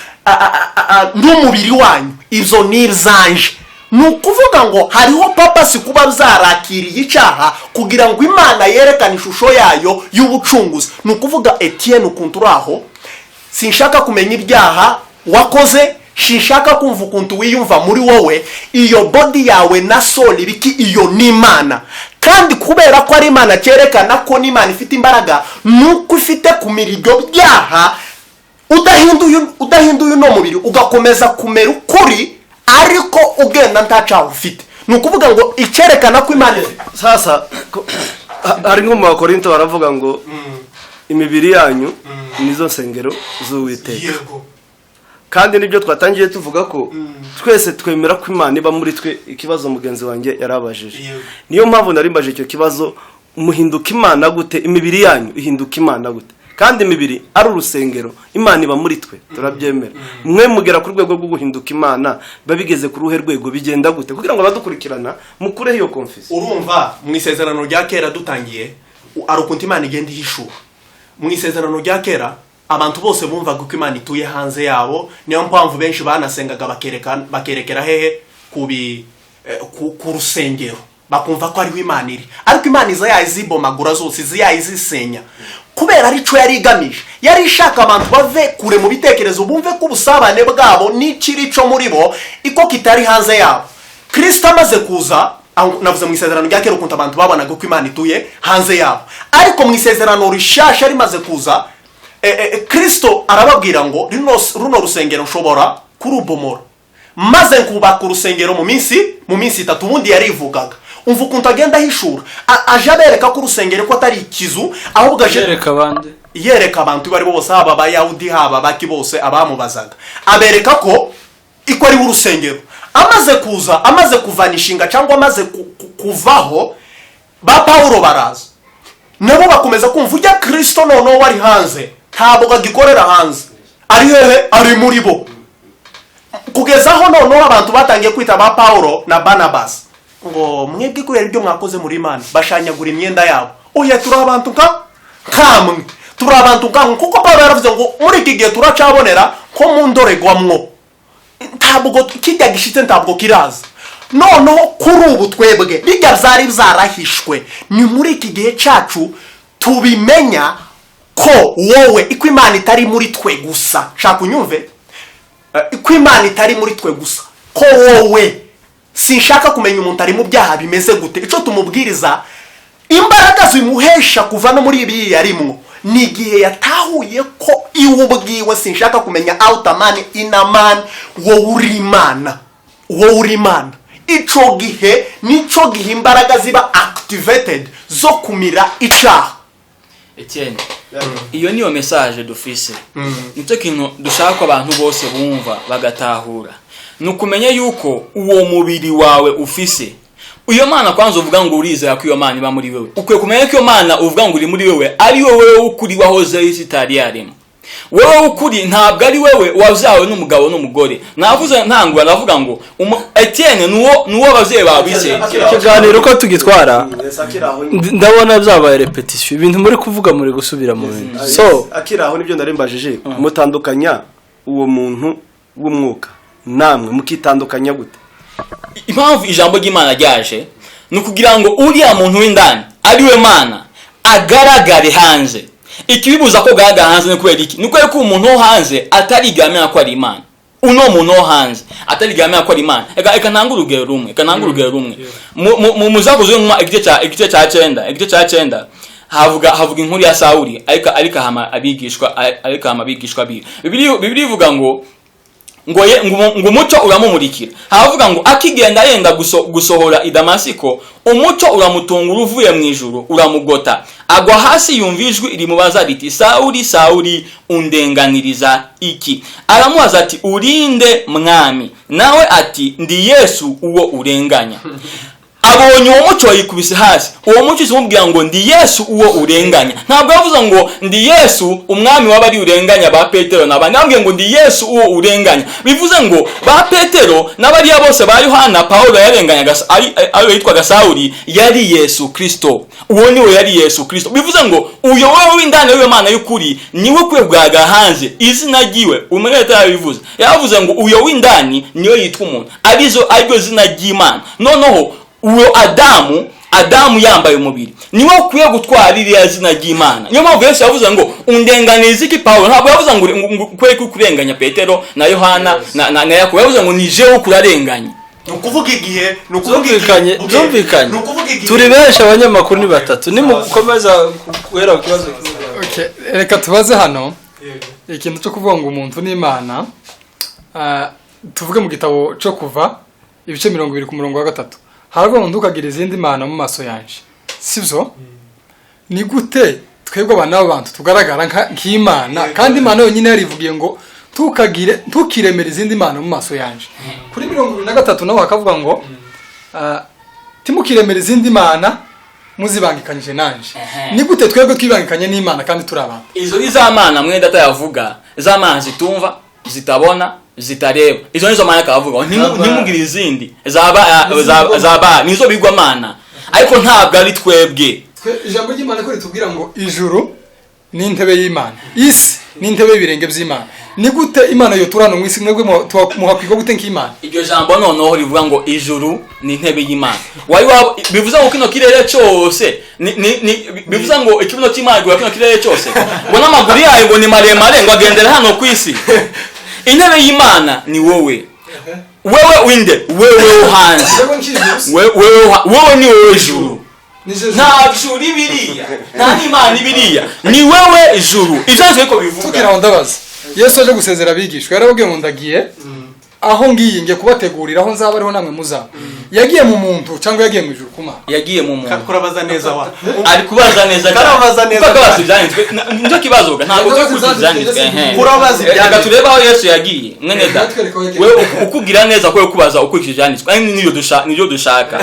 n'umubiri wanyu, ibyo ni ibyanje. Ni ukuvuga ngo hariho purpose kuba byarakiriye icyaha kugira ngo Imana yerekane ishusho yayo y'ubucunguzi. Ni ukuvuga, Etienne, ukuntu uri aho, sinshaka kumenya ibyaha wakoze, sinshaka kumva ukuntu wiyumva muri wowe. Iyo body yawe na soul ibiki, iyo ni Imana. Kandi kubera ko ari Imana, cyerekana ko n'Imana ifite imbaraga, ni uko ifite kumira ibyo byaha udahinduye uno mubiri, ugakomeza kumera ukuri, ariko ugenda nta cyaha ufite. Ni ukuvuga ngo icyerekana ko Imana ifite Sasa hari nko mu Bakorinto baravuga ngo imibiri yanyu nizo nsengero z'Uwiteka. Kandi nibyo twatangiye tuvuga ko twese twemera ko Imana iba muri twe. Ikibazo mugenzi wanjye yarabajije, niyo mpamvu nari mbajije icyo kibazo: muhinduka Imana gute? Imibiri yanyu ihinduka Imana gute kandi imibiri ari urusengero, Imana iba muri twe, turabyemera? Mwe mugera ku rwego rwo guhinduka Imana, biba bigeze ku ruhe rwego? Bigenda gute kugira ngo abadukurikirana mukureho iyo confusion? Urumva, mu Isezerano rya Kera dutangiye, ari ukuntu Imana igenda ihishura. Mu Isezerano rya Kera abantu bose bumvaga ko Imana ituye hanze yabo. Niyo mpamvu benshi banasengaga bakerekera hehe? Ku rusengero, bakumva ko ariho Imana iri. Ariko Imana iza yayizibomagura zose, iza yayizisenya, kubera arico yari igamije. Yari ishaka abantu bave kure mu bitekerezo, bumve ko ubusabane bwabo n'ikiri cyo muri bo iko kitari hanze yabo. Kirisito amaze kuza, aho navuze mu Isezerano rya Kera ukuntu abantu babonaga ko Imana ituye hanze yabo, ariko mu Isezerano Rishasha rimaze kuza, Kirisito arababwira ngo runo rusengero nshobora kurubomora maze nkubaka urusengero mu minsi 3. Ubundi yarivugaga. Umva ukuntu agenda ahishura, aje abereka ko urusengero ko atari ikizu, ahubwo aje Yereka abandi. Yereka abantu abo ari bo bose, haba Abayahudi, haba abaki, bose abamubazaga, abereka ko iko ari urusengero. Amaze kuza, amaze kuvana inshinga cyangwa amaze kuvaho, ba Pawulo baraza nabo bakomeza kumva ujya Kirisito noneho wari hanze ntabwo agikorera hanze. Ari hehe? Ari muri bo. Kugeza aho noneho abantu batangiye kwita ba Pawulo na Barnabas ngo mwebwe kubera ibyo mwakoze muri Imana, bashanyagura imyenda yabo. Oya, turi abantu nka kamwe, turi abantu nkamwe, kuko Pawulo yaravuze ngo muri iki gihe turacabonera ko mu ndorerwamwo, ntabwo kijya gishitse, ntabwo kiraza. Noneho kuri ubu twebwe bijya byari byarahishwe, ni muri iki gihe cyacu tubimenya ko wowe iko Imana itari muri twe gusa. Shaka unyumve, ko Imana itari muri twe gusa, ko wowe, sinshaka kumenya umuntu ari mu byaha bimeze gute, icyo tumubwiriza, imbaraga zimuhesha kuva no muri ibi yarimwo ni igihe yatahuye ko iwe ubwiwe, sinshaka kumenya outer man, inner man, wowe uri Imana, wowe uri Imana. Icyo gihe nicyo gihe imbaraga ziba activated zo kumira icyaha. Etienne, iyo niyo message dufise, nicyo kintu dushaka ko abantu bose bumva bagatahura, ni ukumenya yuko uwo mubiri wawe ufise iyo Mana. Kwanza uvuga ngo urizera ko iyo Mana iba muri wewe, ukwiye kumenya ko iyo Mana uvuga ngo uri muri wewe ari wowe w'ukuri wahozeho isi itari yaremwa. Wowe w'ukuri ntabwo ari wewe wabyawe n'umugabo n'umugore. Navuze ntangura ndavuga ngo Etienne nuwo ababyeyi bawe bizeye. Ikiganiro uko tugitwara, ndabona byabaye répétition, ibintu muri kuvuga muri gusubira mu bintu, so Akiri aho, nibyo nari mbajije: mutandukanya uwo muntu w'umwuka, namwe mukitandukanya gute? Impamvu ijambo ry'Imana ryaje ni ukugira ngo uriya muntu w'indani ari we Mana agaragare hanze. Ikibibuza ko agaragara hanze ni kubera iki? Ni kubera ko umuntu wo hanze atarigera amenya ko ari Imana. Uno muntu wo hanze atarigera amenya ko ari Imana. Reka ntange urugero rumwe, reka ntange urugero rumwe. Mu Zakozwe Intumwa, igice cya 9, igice cya 9, havuga inkuru ya Sawuli, ariko ahama abigishwa biwe. Bibiliya ivuga ngo umucyo uramumurikira. Havuga ngo akigenda yenda gusohora i Damasiko, umucyo uramutungura uvuye mu ijuru uramugota, agwa hasi, yumva ijwi rimubaza riti: "Sawuli, Sawuli, undenganiriza iki?" Aramubaza ati: "Urinde, Mwami?" Nawe ati: "Ndi Yesu uwo urenganya." Abonye uwo mucyo yikubise hasi. Uwo mucyo umubwira ngo: "Ndi Yesu uwo urenganya." Ntabwo yavuze ngo: "Ndi Yesu umwami w'abari urenganya ba Petero n'abandi." Yambwiye ngo: "Ndi Yesu uwo urenganya." Bivuze ngo ba Petero n'abariya bose ba Yohana, Paulo yarenganyaga, ari yitwaga Sawuli, yari Yesu Kristo. Uwo niwe yari Yesu Kristo. Bivuze ngo uyo wowe w'indani w'iyo Mana y'ukuri niwe ukwiye kugaragara hanze. Izina ryiwe, umwe yabivuze, yavuze ngo uyo w'indani niwe yitwa umuntu, arizo ariryo zina ry'Imana. Noneho uwo Adamu yambaye umubiri niwe ukwiye gutwara ririya zina ry'Imana. Niyo mpamvu Yesu yavuze ngo: "Undenganiza iki, Pawulo?" Ntabwo yavuze ngo ukwiye kurenganya Petero na Yohana na Yakobo. Yavuze ngo: "Ni jewe ukurarenganya." Ni ukuvuga igihe, ni ukuvuga igihe Byumvikanye. Okay. Byumvikanye. Ni ukuvuga igihe Turi benshi, abanyamakuru ni batatu, nimukomeza guhera ku kibazo kimwe. Okay, reka tubaze hano ikintu cyo kuvuga ngo umuntu ni Imana. Tuvuge mu gitabo cyo Kuva, ibice 20 ku murongo wa 3, haravuga ngo: "Ntukagire izindi mana mu maso yanje." Sibyo? Ni gute twebwe abana b'abantu tugaragara nk'Imana, kandi Imana yonyine yarivugiye ngo: "Ntukagire, ntukiremere izindi mana mu maso yanje"? Kuri 23 naho bakavuga ngo: "Timukiremere izindi mana muzibangikanyije nanje." Ni gute twebwe twibangikanye n'Imana kandi turi abantu? Izo ni za mana mwene data yavuga, za mana zitumva, zitabona, zitareba. Izo nizo mana akavuga ntimugire izindi zaba nizo bigwa mana, ariko ntabwo ari twebwe. Twe ijambo ry'Imana ko ritubwira ngo ijuru ni intebe y'Imana, isi ni intebe y'ibirenge by'Imana. Ni gute Imana yo turano mu isi? Mwebwe muhakwirwa gute nk'Imana? Iryo jambo noneho rivuga ngo ijuru ni intebe y'Imana, wari wa bivuze ngo kino kirere cyose ni bivuze ngo ikibuno cy'Imana gihura kino kirere cyose, ngo n'amaguru yayo ngo ni maremare, ngo agendera hano ku isi. Intebe y'Imana ni wowe. Wewe winde? Wewe wo hanze. Wewe ni wowe juru. Nta juru ibiriya, nta n'Imana ibiriya, ni wewe juru. Ibyo nzi ko bivuga. Tugira ngo ndabaza, Yesu aje gusezera abigishwa yarababwiye ngo: "Ndagiye, aho ngiye ngiye kubategurira aho nzaba ariho namwe muzaba." Yagiye mu muntu cyangwa yagiye mu ijuru ku Mana? Yagiye mu muntu. Kurabaza neza wa. Ari kubaza neza cyane. Karabaza neza. Kuko akabaza ibyanditswe. Nicyo kibazo ga, ntabwo turi kuzi ibyanditswe, ehe. Kurabaza Reka ibyanditswe. turebe aho Yesu yagiye, mwene da. Natwereka aho yagiye. We ukugira neza ko kubaza ukurikije ibyanditswe, ari nibyo dushaka.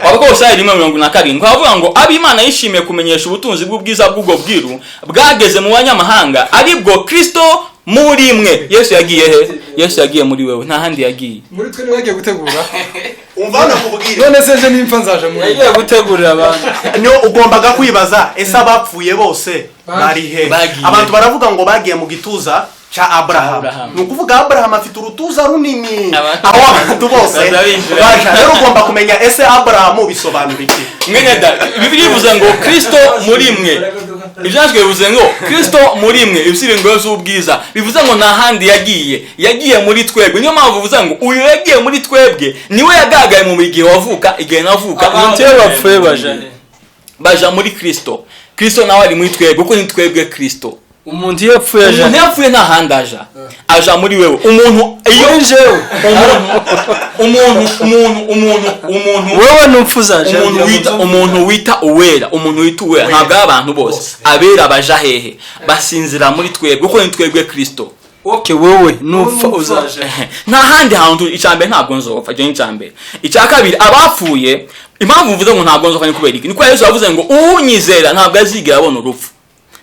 Abakolosayi 1:47 havuga ngo ab'Imana yishimiye kumenyesha ubutunzi bw'ubwiza bw'ubwo bwiru bwageze mu banyamahanga, aribwo Kristo muri mwe. Yesu yagiye he? Yesu yagiye muri wewe, nta handi yagiye. Muri twe niwe yagiye gutegura. Umva nakubwira. None se ejo nimfa nzaje muri Yagiye gutegurira abantu. Niyo ugombaga kwibaza: ese abapfuye bose bari he? Bagiye. Abantu baravuga ngo bagiye mu gituza. Cya Aburahamu. Aburahamu. Ni ukuvuga Aburahamu afite urutuza runini aho abantu bose Baza binjira. baja. Rero ugomba kumenya, ese Aburahamu bisobanura iki? Mwene da, Bibiliya ivuze ngo Kristo muri mwe. Ibyanditswe bivuze ngo Kristo muri mwe ibyiringiro by'ubwiza. Bivuze ngo nta handi yagiye, yagiye muri twebwe. Niyo mpamvu bivuze ngo uyu yagiye muri twebwe niwe yagaragaye mu gihe wavuka, igihe navuka. Abantu iyo bapfuye baja he? Baja muri Kristo. Kristo nawe ari muri twebwe, kuko ni twebwe Kristo. Umuntu iyo apfuye aja Umuntu he? yapfuye nta handi aja, aja muri wewe. Umuntu iyo Muri jewe? Umuntu Wewe nupfa uzaja? Umuntu wita uwera, umuntu wita uwera, ntabwo ari abantu bose. Abera baja hehe? Basinzira muri twebwe, kuko ni twebwe Kristo. Okay, wowe nupfa uzaja he? Nta handi hantu. Icya mbere, ntabwo nzopfa. Icyo ni icya mbere. Icya kabiri, abapfuye, impamvu mvuze ngo ntabwo nzopfa ni kubera iki? Ni kubera Yesu yavuze ngo unyizera ntabwo azigera abona urupfu,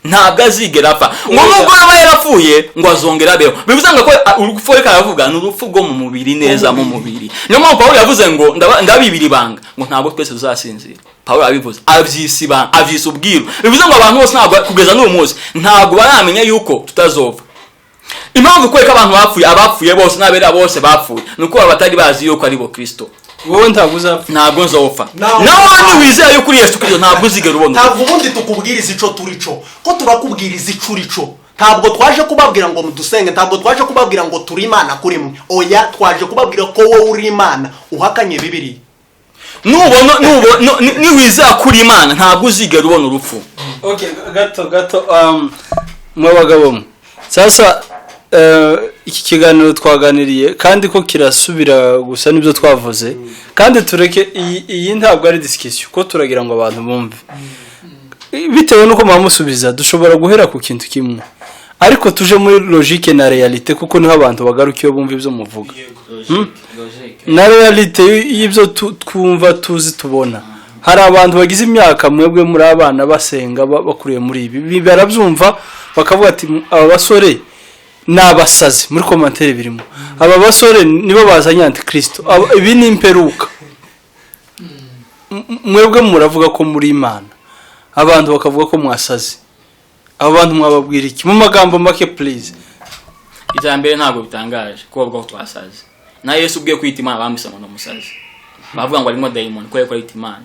ntabwo azigera apfa, ngo nubwo yaba yarapfuye ngo azongera abeho. Bivuze ngo ko urupfu reka aravuga ni urupfu rwo mu mubiri, neza mu mubiri. Niyo mpamvu Pawulo yavuze ngo ndabibira ibanga, ngo ntabwo twese tuzasinzira. Pawulo yabivuze abyisa ibanga, abyisa ubwiru. Bivuze ngo abantu bose ntabwo, kugeza n'uyu munsi, ntabwo baramenya yuko tutazopfa. Impamvu kubera ko abantu bapfuye, abapfuye bose n'abera bose bapfuye, ni uko batari bazi yuko ari bo Kristo. Wowe ntabwo uzapfa? Ntabwo nzopfa. Nawe- Nawe niwizera yuko uri Yesu Kristo, ntabwo uzigera ubona urupfu. Ntabwo ubundi tukubwiriza ico turi cyo, ko turakubwiriza ico uri cyo. Ntabwo twaje kubabwira ngo mudusenge, ntabwo twaje kubabwira ngo turi Imana kuri mwe, oya. Twaje kubabwira ko wowe uri Imana uhakanye Bibiliya. Nubona niwizera kuri Imana, ntabwo uzigera ubona urupfu. Okay, gato gato, mwe bagabo mwe, sasa iki kiganiro twaganiriye kandi ko kirasubira gusa n'ibyo twavuze, kandi tureke iyi ntabwo ari discussion, ko turagira ngo abantu bumve bitewe n'uko musubiza. Dushobora guhera ku kintu kimwe, ariko tuje muri logique na réalité, kuko niho abantu bagaruka iyo bumva ibyo muvuga na réalité y'ibyo twumva, tuzi, tubona. Hari abantu bagize imyaka, mwebwe muri abana basenga, bakuriye muri ibi, barabyumva bakavuga ati aba basore ni abasazi. Muri commentaire birimo, aba basore nibo bazanye antikristo, ibi ni imperuka. Mwebwe muravuga ko muri Imana, abantu bakavuga ko mwasaze. Abo bantu mwababwira iki mu magambo make, please? Icya mbere, ntabwo bitangaje kuba bavuga ko twasaze. Na Yesu ubwiye kwita Imana bamusanga ngo ni umusazi, bavuga ngo arimo dayimoni kubera ko yita Imana.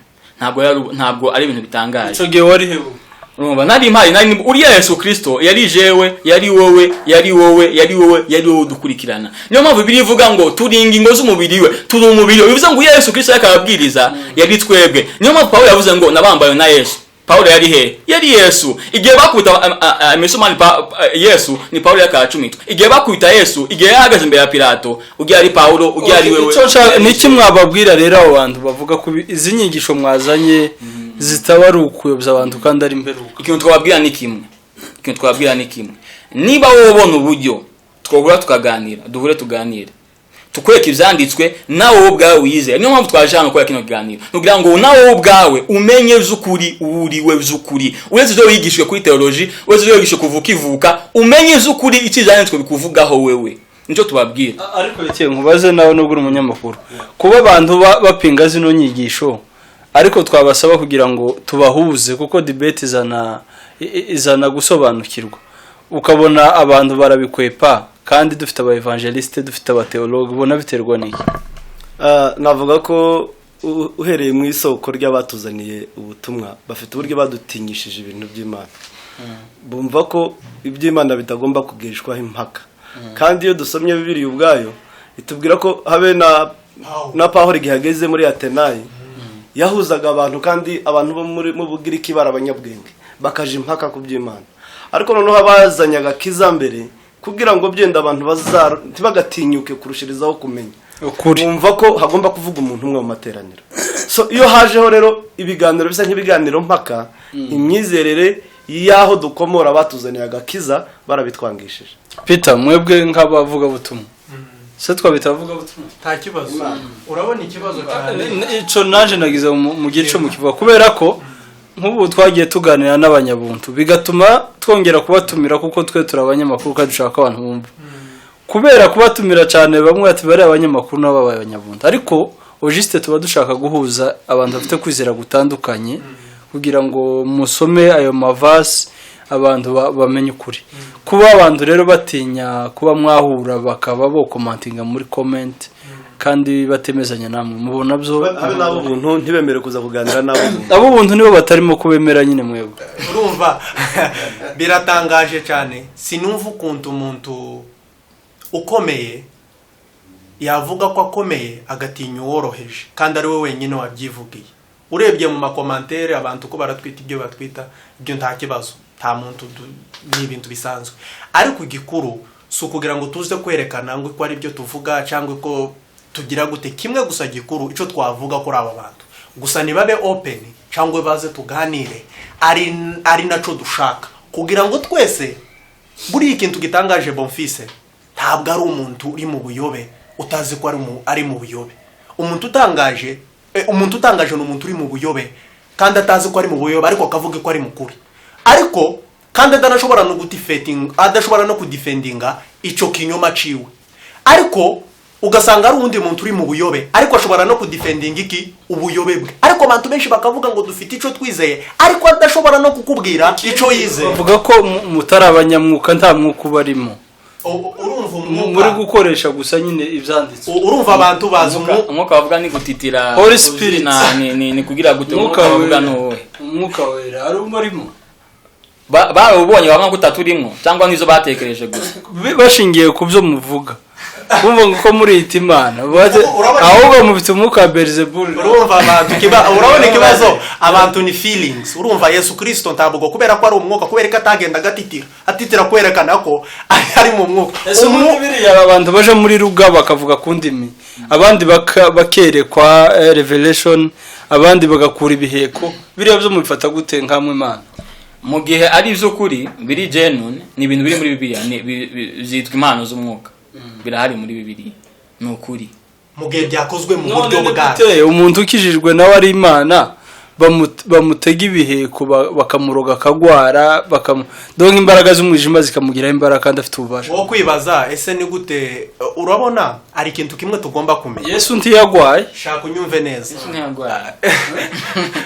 Ntabwo ari ibintu bitangaje. Icyo gihe wari hebu? Urumva, nari mpari, nari uriya Yesu Kristo yari jewe, yari wowe, yari wowe, yari wowe, yari wowe udukurikirana. Niyo mpamvu Bibiliya ivuga ngo turi ingingo z'umubiri we, turi umubiri we. Bivuze ngo uriya Yesu Kristo yakababwiriza yari twebwe. Niyo mpamvu Pawulo yavuze ngo nabambaye na Yesu. Pawulo yari he? Yari Yesu. Igihe bakubita imisumari Yesu, ni Pawulo yakacumitwa. Igihe bakubita Yesu, igihe yahagaze imbere ya Pilato, ugiye ari Pawulo, ugiye ari wewe. Icyo nshaka ni iki mwababwira rero abo bantu bavuga ko izi nyigisho mwazanye zitaba ari ukuyobya abantu kandi ari imperuka? Ikintu twababwira ni kimwe, ikintu twababwira ni kimwe: niba wowe ubona uburyo twahura tukaganira, duhure tuganire, tukwereka ibyanditswe, nawe wowe ubwawe wiyizere. Niyo mpamvu twaje hano gukora kino kiganiro, ni ukugira ngo nawe wowe ubwawe umenye by'ukuri uwo uriwe by'ukuri, uretse ibyo wigishijwe kuri teoloji, uretse ibyo wigishijwe kuva ukivuka, umenye by'ukuri icyo ibyanditswe bikuvugaho wewe. Nicyo tubabwira. Ariko reke nkubaze nawe, nubwo uri umunyamakuru, kuba abantu bapinga zino nyigisho, ariko twabasaba kugira ngo tubahuze, kuko debate izana gusobanukirwa, ukabona abantu barabikwepa kandi dufite aba évangéliste, dufite abathéologue, ubona biterwa n'iki? Navuga ko uhereye mu isoko ry'abatuzaniye ubutumwa, bafite uburyo badutinyishije ibintu by'Imana, bumva ko iby'Imana bitagomba kugishwaho impaka. Kandi iyo dusomye Bibiliya ubwayo itubwira ko habe na Pawulo igihe ageze muri Atenayi yahuzaga abantu, kandi abantu bo muri mu Bugiriki bari abanyabwenge, bakaja impaka ku by'Imana. Ariko noneho abazanye agakiza mbere kugira ngo byenda abantu ntibagatinyuke kurushirizaho kumenya ukuri, bumva ko hagomba kuvuga umuntu umwe mu materaniro. So iyo hajeho rero ibiganiro bisa nk'ibiganiro mpaka, imyizerere y'aho dukomora batuzaniye agakiza barabitwangishije. Peter, mwebwe nk'abavugabutumwa, se twabita abavugabutumwa? Nta kibazo, urabona ikibazo cyane. Ico naje nagize mu gihe cyo mukivuga, kubera ko nk'ubu twagiye tuganira n'abanyabuntu, bigatuma twongera kubatumira, kuko twe turi abanyamakuru kandi dushaka ko abantu bumva. Kubera kubatumira cyane, bamwe bati bari abanyamakuru nabo babaye abanyabuntu, ariko au juste tuba dushaka guhuza abantu bafite kwizera gutandukanye kugira ngo musome ayo mavasi. Abantu bamenye ukuri. Kuba abantu rero batinya kuba mwahura, bakaba bokomantinga muri comment kandi batemezanya namwe, mubona byo? Habe n'abo buntu ntibemere kuza kuganira n'abo buntu. Abo buntu nibo batarimo kubemera nyine mwebwe. Urumva, biratangaje cyane. Sinumva ukuntu umuntu ukomeye yavuga ko akomeye agatinya uworoheje, kandi ari we wenyine wabyivugiye. Urebye mu makomantere, abantu uko baratwita ibyo batwita, ibyo nta kibazo, nta muntu ni ibintu bisanzwe. Ariko igikuru si ukugira ngo tuze kwerekana ngo ko ari byo tuvuga cyangwa ko tugira gute. Kimwe gusa gikuru, icyo twavuga kuri aba bantu gusa, nibabe open cyangwa baze tuganire, ari naco dushaka kugira ngo twese. Buriya ikintu gitangaje, Bonfise, ntabwo ari umuntu uri mu buyobe utazi ko ari mu buyobe. Umuntu utangaje ni umuntu uri mu buyobe kandi atazi ko ari mu buyobe, ariko akavuga ko ari mukuri, ariko kandi adanashobora no gudefendinga, adashobora no kudefendinga icyo kinyoma ciwe. Ariko ugasanga ari uwundi muntu uri mu buyobe, ariko ashobora no kudefendinga iki ubuyobe bwe. Ariko abantu benshi bakavuga ngo dufite icyo twizeye, ariko adashobora no kukubwira icyo yizeye. Bavuga ko mutari abanyamwuka, nta mwuka ubarimo. Urumva Muri umwuka gukoresha gusa nyine ibyanditswe. Urumva, abantu bazi Umwuka bavuga ni gutitira. Holy Spirit. Ni kugira gute? Umwuka Umwuka bavuga wera. ni uwuhe? Umwuka wera ari ubarimo. Barawubonye bamwe ko utaturimo, cyangwa nizo batekereje gusa? Bashingiye ku byo muvuga, bumva ngo ko muriyita Imana. Ahubwo mufite umwuka wa Beelzebul. Urumva, abantu urabona ikibazo, abantu ni feelings. Urumva, Yesu Kristo ntabwo, kubera ko ari umwuka, kubera ko atagenda agatitira atitira kwerekana ko ari mu mwuka. Ese ubundi biriya abantu baje muri ruga bakavuga ku ndimi, abandi bakerekwa revelation, abandi bagakura ibiheko, biriya byo mubifata gute nkamwe Imana? Mu gihe ari iby'ukuri biri genuine, ni ibintu biri muri Bibiliya, byitwa impano z'umwuka, birahari muri Bibiliya, ni ukuri. Mu gihe byakozwe mu None buryo ni bwayo. gute umuntu ukijijwe nawe ari Imana, bamutega ibiheko, bakamuroga akagwara, donc imbaraga z'umwijima zikamugiraho imbaraga kandi afite ububasha? Wo kwibaza, ese ni gute? Urabona, hari ikintu kimwe tugomba kumenya. Yesu ntiyagwaye. Shaka unyumve neza. Ntiyarwaye.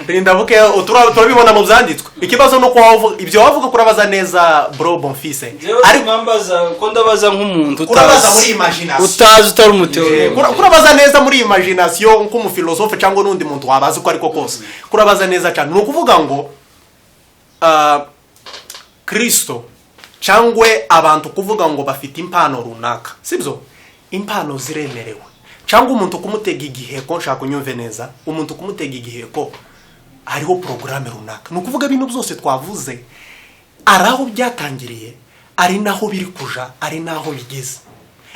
Rinda buke, turabibona mu byanditswe. Ikibazo ni uko wavuga ibyo wavuga, kurabaza neza, bro Bonfise, Ariko mwambaza ko ndabaza nk'umuntu Kurabaza muri utazi, imagination. utazi, utari umuteologi. Kurabaza neza muri imagination nk'umufilosofe cyangwa n'undi muntu wabaza uko ariko kose, kurabaza neza cyane. Ni ukuvuga ngo Kristo cyangwa abantu kuvuga ngo bafite impano runaka, sibyo? Impano ziremerewe. Cyangwa umuntu kumutega igiheko, nshaka unyumve neza, umuntu kumutega igiheko hariho porogaramu runaka. Ni ukuvuga ibintu byose twavuze, ari aho byatangiriye, ari naho biri kuja, ari naho bigeze.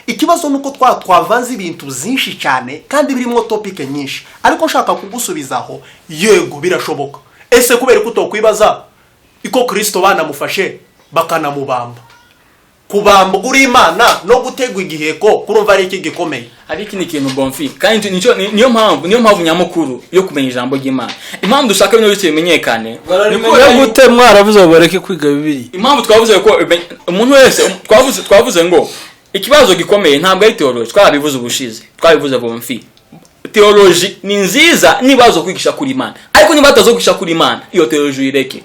Ikibazo ni uko twavanze ibintu byinshi cyane kandi birimo topic nyinshi. Ariko nshaka kugusubizaho, yego, birashoboka. Ese kubera ko utokwibaza iko Kirisito banamufashe bakanamubamba, kubamba uri Imana no gutegwa igiheko, kurumva ari iki gikomeye? Hari ikindi kintu, Bonfi, kandi niyo mpamvu nyamukuru yo kumenya ijambo ry'Imana, impamvu dushaka bino byose bimenyekane ni Bararimenya kubera gute mwaravuze ngo bareke kwiga Bibiliya? Impamvu twavuze ko umuntu wese, twavuze ngo ikibazo gikomeye ntabwo ari theology. Twarabivuze ubushize, twabivuze, Bonfi. Theology ni nziza niba bazo kwigisha kuri Imana, ariko niba batazo kwigisha kuri Imana, iyo theology uyireke.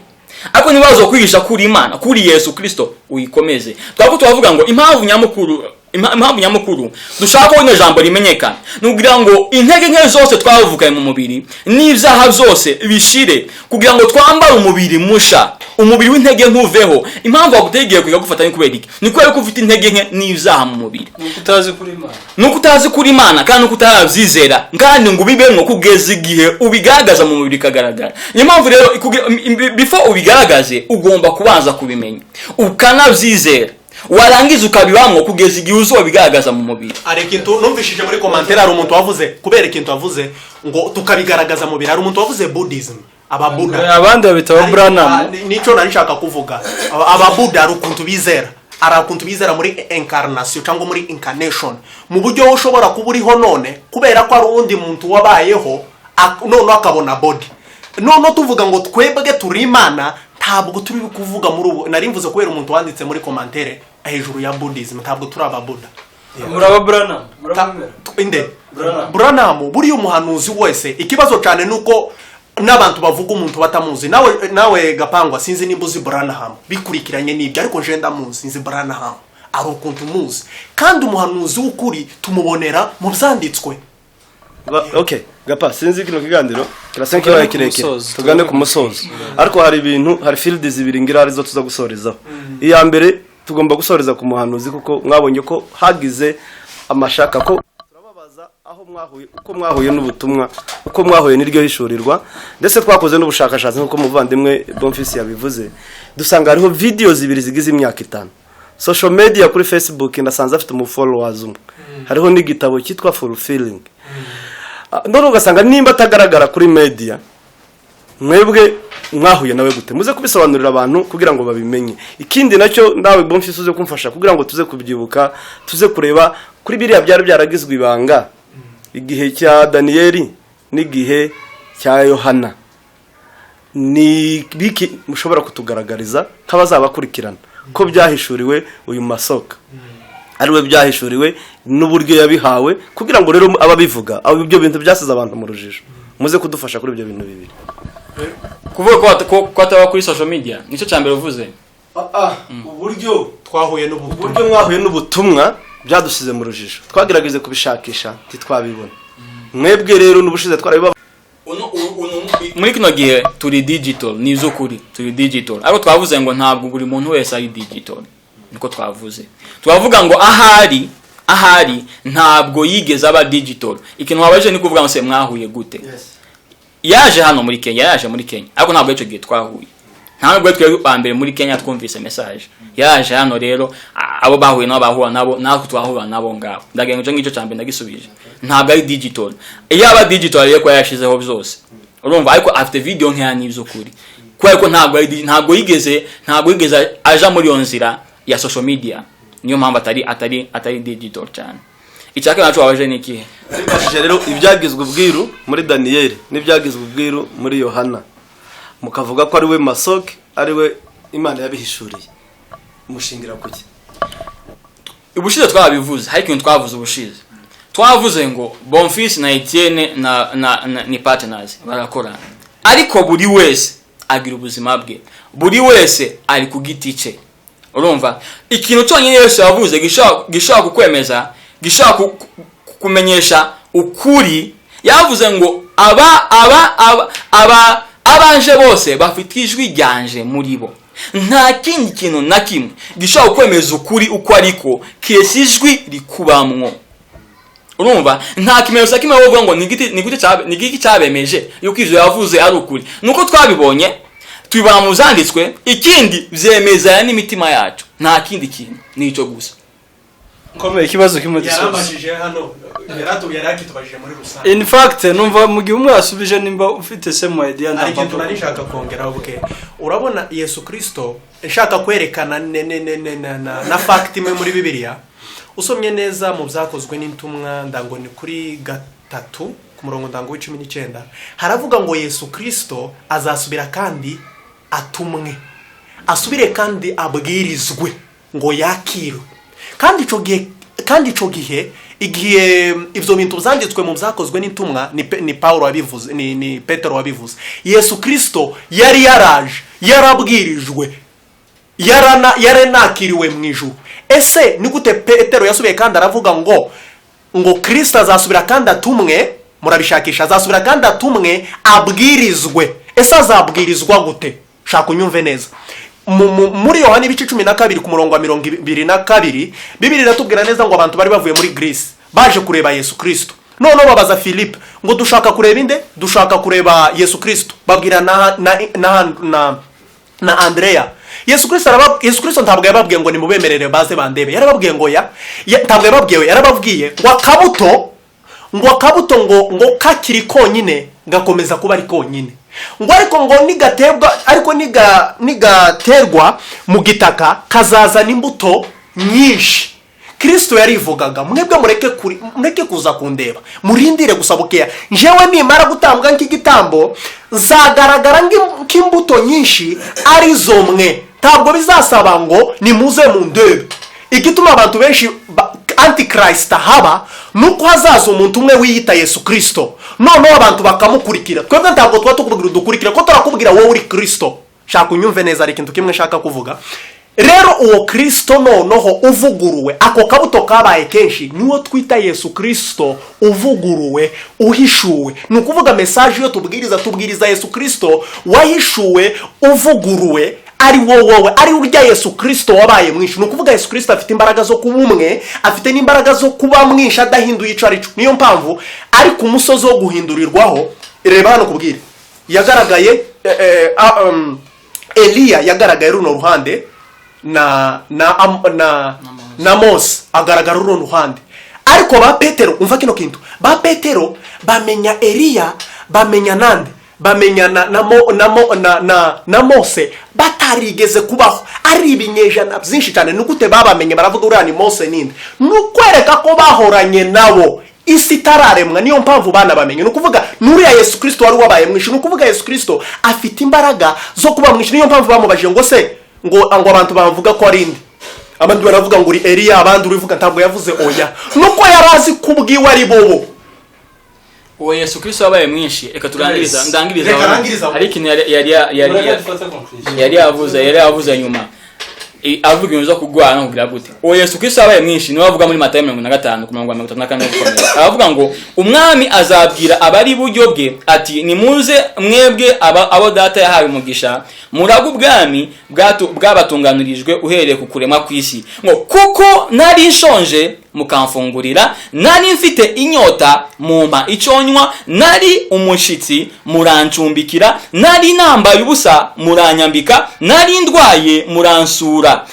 Ariko niba bazo kwigisha kuri Imana, kuri Yesu Kristo, uyikomeze. Twako twavuga ngo impamvu nyamukuru dushaka ko rino jambo rimenyekana ni ukugira ngo intege nke zose twavukanye mu mubiri n'ibyaha byose bishire, kugira ngo twambare umubiri musha, umubiri w'intege ntuveho. Impamvu bagutegeye kwiga gufata ni kubera iki? Ni kubera ko ufite intege nke n'ibyaha mu mubiri. Nuko utazi kuri Imana. Nuko utazi kuri Imana, kandi nuko utarabyizera, kandi ngo ubibemwo kugeza igihe ubigaragaza mu mubiri ikagaragara. Niyo mpamvu rero before ubigaragaze, ugomba kubanza kubimenya, ukanabyizera, warangiza ukabibamwo kugeza igihe uzobigaragaza mu mubiri. Hari ikintu numvishije muri commentaire, hari umuntu wavuze, kubera ikintu wavuze ngo tukabigaragaza mu mubiri, hari umuntu wavuze Buddhism, Ababuda. Abandi babita aba Branham. Nico nari nshaka kuvuga. Ababuda hari ukuntu bizera, hari ukuntu bizera muri incarnation cyangwa muri incarnation, mu buryo ushobora kuba uriho none kubera ko ari uwundi muntu wabayeho, noneho akabona body. Noneho tuvuga ngo twebwe turi Imana, ntabwo turi kuvuga muri ubu. Nari mvuze kubera umuntu wanditse muri commentaire hejuru ya Buddhism. Ntabwo turi Ababuda. Muri aba Branham, muramwemera? Inde? Branham. Branham, buriya umuhanuzi wese, ikibazo cyane ni uko N'abantu bavuga umuntu batamuzi. Nawe Gapangwa, sinzi nimba uzi Branham bikurikiranye n'ibyo, ariko nje ndamuzi, nzi Branham ari ukuntu muzi, kandi umuhanuzi w'ukuri tumubonera mu byanditswe. Okay, Gapa, sinzi, kino kiganiro kirasa Tugane nk'ikibaye ku kirekire. musozo. Tugane ku musozo, ariko hari ibintu, hari field zibiri ngira arizo tuza gusorezaho. Iya mbere, tugomba gusoreza ku muhanuzi, kuko mwabonye ko hagize amashaka ko turababaza aho mwahuye, uko mwahuye n'ubutumwa, uko mwahuye n'iryo hishurirwa. Ndetse twakoze n'ubushakashatsi nk'uko muvandimwe Bonfils yabivuze, dusanga hariho video zibiri zigize imyaka 5 social media kuri Facebook, ndasanze afite umufollowers umwe. Hariho n'igitabo cyitwa Fulfilling. None ugasanga nimba atagaragara kuri media, mwebwe mwahuye nawe gute? Muze kubisobanurira abantu kugira ngo babimenye. Ikindi nacyo, nawe Bonfils uze kumfasha kugira ngo tuze kubyibuka, tuze kureba kuri biriya byari byaragizwe ibanga igihe cya Daniyeli n'igihe cya Yohana. Ni biki mushobora kutugaragariza nk'abazabakurikirana ko byahishuriwe uyu masoka, ariwe byahishuriwe n'uburyo yabihawe, kugira ngo rero ababivuga abo ibyo bintu byasize abantu mu rujijo, muze kudufasha kuri ibyo bintu bibiri. Kuvuga ko ataba kuri social media, nicyo cya mbere uvuze? Uburyo Twahuye n'ubutumwa. Uburyo mwahuye n'ubutumwa byadusize mu rujijo, twagerageje kubishakisha ntitwabibona. Mwebwe rero n'ubushize twarabiba. Muri kino gihe turi digital, ni iz'ukuri turi digital, ariko twavuze ngo ntabwo buri muntu wese ari digital. Niko twavuze, twavuga ngo ahari ntabwo yigeze aba digital. Ikintu wabajije ni kuvuga ngo se mwahuye gute? Yaje hano muri Kenya, yaje muri Kenya, ariko ntabwo icyo gihe twahuye, nta nubwo twebwe ba mbere muri Kenya twumvise message. Yaje hano rero, abo bahuye nabo bahura nabo, natwe twahura nabo ngabo. Ndagira ngo icyo ngicyo cya mbere ndagisubije. Ntabwo ari digital. Iyo aba digital rero kuba yashizeho byose, urumva, ariko afite video nkeya n'iby'ukuri, kubera ko ntabwo yigeze aja muri iyo nzira ya social media. Niyo mpamvu atari digital cyane. Icya kabiri naco wabaje ni ikihe? Bifashije rero ibyagizwe ubwiru muri Daniyeli n'ibyagizwe ubwiru muri Yohana, mukavuga ko ari we masoke, ari we Imana yabihishuriye, mushingira kuki? Ubushize twabivuze, hari ikintu twavuze ubushize. Twavuze ngo Bonfils na Etienne na ni partners, barakorana, ariko buri wese agira ubuzima bwe, buri wese ari ku giti cye. Urumva, ikintu cyonyine Yesu yavuze gishobora kukwemeza, gishobora kumenyesha ukuri, yavuze ngo aba abanje bose bafite ijwi ryanje muri bo. Nta kindi kintu na kimwe gishobora kukwemeza ukuri uko ariko keretse ijwi rikubamwo. Urumva, nta kimenyetso na kimwe wovuga ngo ni igiti cyabemeje yuko ivyo yavuze ari ukuri. Nuko twabibonye, tubibona mu zanditswe. Ikindi byemezanya n'imitima yacu, nta kindi kintu, ni icyo gusa. Komeye, ikibazo kimwe dusoza. Yarambajije hano, yari akitubajije muri rusange. In fact, numva mu gihe umwe yasubije, nimba ufite same idea, nta Hari ikintu mpamvu. nari nshaka kongeraho buke. Urabona, Yesu Kirisito, nshaka kwerekana ne ne ne ne na fact imwe muri Bibiliya. Usomye neza mu Byakozwe n'Intumwa, ndango ni kuri 3 ku murongo ndango wa 19, haravuga ngo Yesu Kirisito azasubira kandi atumwe, asubire kandi abwirizwe ngo yakirwe. Kandi ico gihe igihe ibyo bintu byanditswe mu Byakozwe n'Intumwa, ni Paulo wabivuze, ni Petero wabivuze, Yesu Kirisito yari yaraje, yarabwirijwe, yaranakiriwe mu ijuru. Ese ni gute Petero yasubiye kandi aravuga ngo Kirisito azasubira kandi atumwe? Murabishakisha, azasubira kandi atumwe abwirizwe. Ese azabwirizwa gute? Shaka unyumve neza. Muri Yohani ibice 12 ku murongo wa 22, Bibiri iratubwira neza ngo abantu bari bavuye muri Greece baje kureba Yesu Kirisito. Noneho babaza Philippe ngo: "Dushaka kureba inde? Dushaka kureba Yesu Kirisito." Babwira na Andrea. Yesu Kirisito ntabwo yababwiye ngo nimubemerere baze bandebe. Yarababwiye ngo ntabwo yababwiye, yarababwiye ngo akabuto ngo kakiri konyine gakomeza kuba ari konyine, ngo ariko ngo nigaterwa, ariko nigaterwa mu gitaka kazazana imbuto nyinshi. Kirisito yarivugaga: "Mwebwe mureke kuza kundeba, murindire gusa bukeya. Njyewe nimara gutambwa nk'igitambo nzagaragara nk'imbuto nyinshi arizo mwe. Ntabwo bizasaba ngo nimuze mundebe." Igituma abantu benshi Antichrist ahaba nuko hazaza umuntu umwe wiyita Yesu Kristo, noneho abantu bakamukurikira. Twebwe ntabwo tuba tukubwira udukurikira, ko turakubwira wowe uri Kristo. Shaka unyumve neza, hari ikintu kimwe nshaka kuvuga. Rero uwo Kristo noneho uvuguruwe, ako kabuto kabaye kenshi, niwo twita Yesu Kristo uvuguruwe, uhishuwe. Ni ukuvuga message iyo tubwiriza, tubwiriza Yesu Kristo wahishuwe, uvuguruwe, ari wowe, ari urya Yesu Kristo wabaye mwinshi. Ni ukuvuga Yesu Kristo afite imbaraga zo kuba umwe, afite n'imbaraga zo kuba mwinshi adahinduye icyo ari cyo. Niyo mpamvu ari ku musozi wo guhindurirwaho. Reba hano kubwira yagaragaye, Eliya yagaragaye runo ruhande na Mose agaragara runo ruhande. Ariko ba Petero, umva kino kintu, ba Petero bamenya Eliya, bamenya nande, bamenya na na mo, na, mo, na, na, na Mose batarigeze kubaho, ari ibinyejana byinshi cyane. Ni gute babamenye? Baravuga uriya ni Mose ninde? Ni ukwereka ko bahoranye nabo isi itararemwa, niyo mpamvu banabamenye. Ni ukuvuga n'uriya Yesu Kirisito wari wabaye mwinshi. Ni ukuvuga Yesu Kirisito afite imbaraga zo kuba mwinshi. Niyo mpamvu bamubajije ngo se ngo abantu bavuga ko ari inde? Abandi baravuga ngo uri Eliya, abandi urivuga. Ntabwo yavuze oya, nuko yari azi ko ubwiwe ari bobo. Uwo Yesu Kristo wabaye mwinshi, reka turangiriza. Yes. Ndangiriza. Reka arangirize aho. Hari ikintu yari yavuze nyuma, avuga ibintu zo kurwara no kugira gute. Uwo Yesu Kristo wabaye mwinshi niwe avuga muri Matayo 45 ku murongo wa 34 gukomeza. Aravuga ngo umwami azabwira abari iburyo bwe ati: "Nimuze mwebwe abo data yahawe umugisha, muraga ubwami bwabatunganirijwe uhereye ku kuremwa kw'isi, ngo kuko nari nshonje mukamfungurira, nari mfite inyota mumpa icyo nywa, nari umushitsi murancumbikira, nari nambaye ubusa muranyambika, nari ndwaye muransura,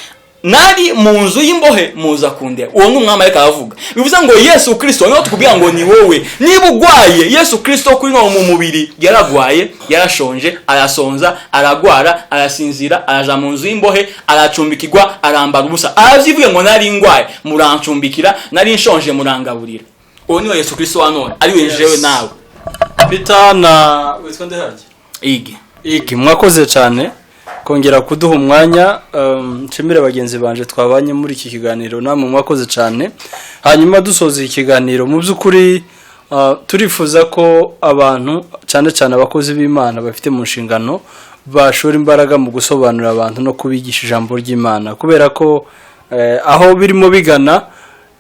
nari mu nzu y'imbohe muza kundeba." Uwo ni umwami ariko aravuga. Bivuze ngo Yesu Kirisito niho tukubwira ngo ni wowe niba urwaye. Yesu Kirisito kuri no mu mubiri yaragwaye, yarashonje, arasonza, aragwara, arasinzira, araja mu nzu y'imbohe, aracumbikirwa, arambara ubusa. Aravyivuge ngo nari ngwaye murancumbikira, nari nshonje murangaburira. Uwo niwe Yesu Kirisito wa none, ari we jewe nawe. Peter na witwa ndeharye? Ige. Igi, mwakoze cyane kongera kuduha umwanya. Nshimire bagenzi banje twabanye muri iki kiganiro, namwe mwakoze cyane. Hanyuma dusoza iki kiganiro, mu by'ukuri turifuza ko abantu, cyane cyane abakozi b'Imana bafite mu nshingano, bashora imbaraga mu gusobanurira abantu no kubigisha ijambo ry'Imana, kubera ko aho birimo bigana,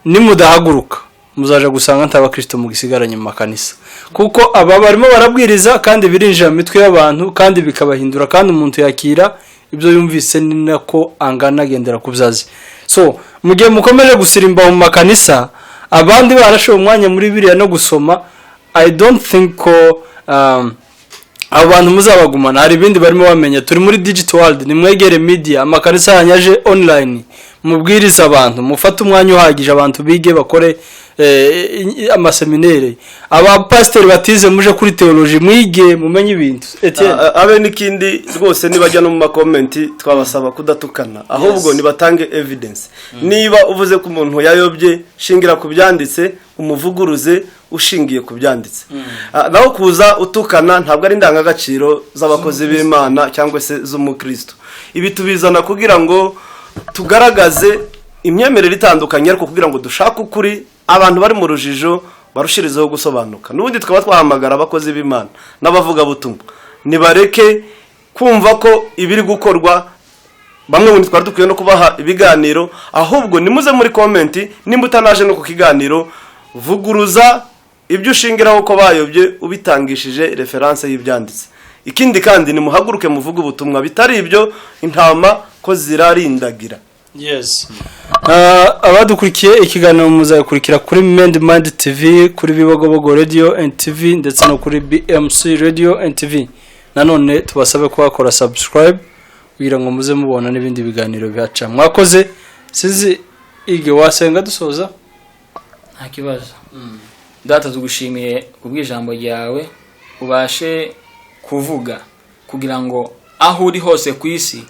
nimudahaguruka muzaje gusanga nta bakristo mugisigaranye mu makanisa, kuko aba barimo barabwiriza kandi birinjira mu mitwe y'abantu kandi bikabahindura, kandi umuntu yakira ibyo yumvise, ni nako angana, agendera ku byo azi. So mu gihe mukomeje gusirimba mu makanisa, abandi barashoye umwanya muri biriya no gusoma, I don't think ko abo bantu muzabagumana. Hari ibindi barimo bamenya. Turi muri digital world, nimwegere media, amakanisa yanyu aje online, mubwirize abantu, mufate umwanya uhagije abantu bige, bakore amaseminere. Abapasiteri batize, muje kuri theology mwige, mumenye ibintu. Etienne. Abe n'ikindi rwose, nibajya no mu ma comment twabasaba kudatukana, ahubwo nibatange evidence. Niba uvuze ko umuntu yayobye, shingira ku byanditse, umuvuguruze ushingiye ku byanditse. Naho kuza utukana ntabwo ari indangagaciro z'abakozi b'Imana cyangwa se z'umukristo. Ibi tubizana kugira ngo tugaragaze imyemerere itandukanye, ariko kugira ngo dushake ukuri, abantu bari mu rujijo barushirizeho gusobanuka. N'ubundi tukaba twahamagara abakozi b'Imana n'abavugabutumwa, nibareke kumva ko ibiri gukorwa bamwe mu twari dukwiye no kubaha ibiganiro. Ahubwo nimuze muri comment, nimba utanaje no ku kiganiro, vuguruza ibyo ushingiraho ko bayobye, ubitangishije référence y'ibyanditse. Ikindi kandi, nimuhaguruke muvuge ubutumwa, bitari ibyo intama ko zirarindagira. Yes. Abadukurikiye ikiganiro muzakurikira kuri Mend Mind TV, kuri Bibogobogo Radio and TV, ndetse no kuri BMC Radio and TV. Nanone tubasabe kuhakora subscribe kugira ngo muze mubona n'ibindi biganiro bihaca. Mwakoze. Sizi Ige, wasenga dusoza? Nta kibazo. Data, tugushimiye kubw'ijambo ryawe, ubashe kuvuga kugira ngo aho uri hose ku isi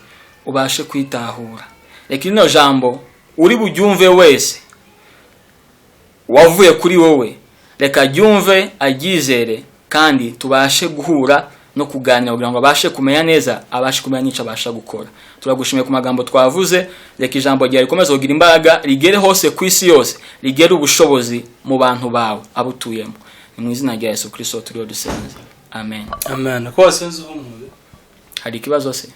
ubashe kwitahura. Reka rino jambo uri buryumve wese wavuye kuri wowe, reka aryumve, aryizere, kandi tubashe guhura. No kuganira kugira ngo abashe kumenya neza, abashe kumenya n'icyo abasha gukora. Turagushimiye ku magambo twavuze. Reka ijambo ryawe rikomeze kugira imbaraga, rigere hose ku isi yose, rigere ubushobozi mu bantu bawe abo utuyemo. Ni mu izina rya Yesu Kirisito turiho dusenze, amen. Amen. Ko wasenze uhumure? Hari ikibazo se?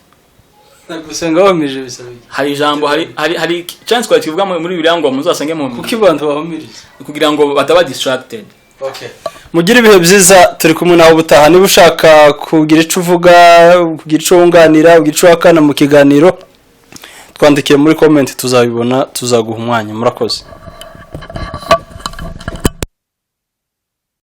Gusenga wahumije bisaba iki? Hari ijambo, hari chance twari tuvuga muri Bibiliya ngo muzasenge mu Kuko abantu bahumiriza? Kugira ngo bataba distracted. Okay. Mugire ibihe byiza, turi kumwe nawe ubutaha. Niba ushaka kugira icyo uvuga, kugira icyo wunganira, kugira icyo wakana mu kiganiro, twandikiye muri comment, tuzabibona, tuzaguha umwanya. Murakoze.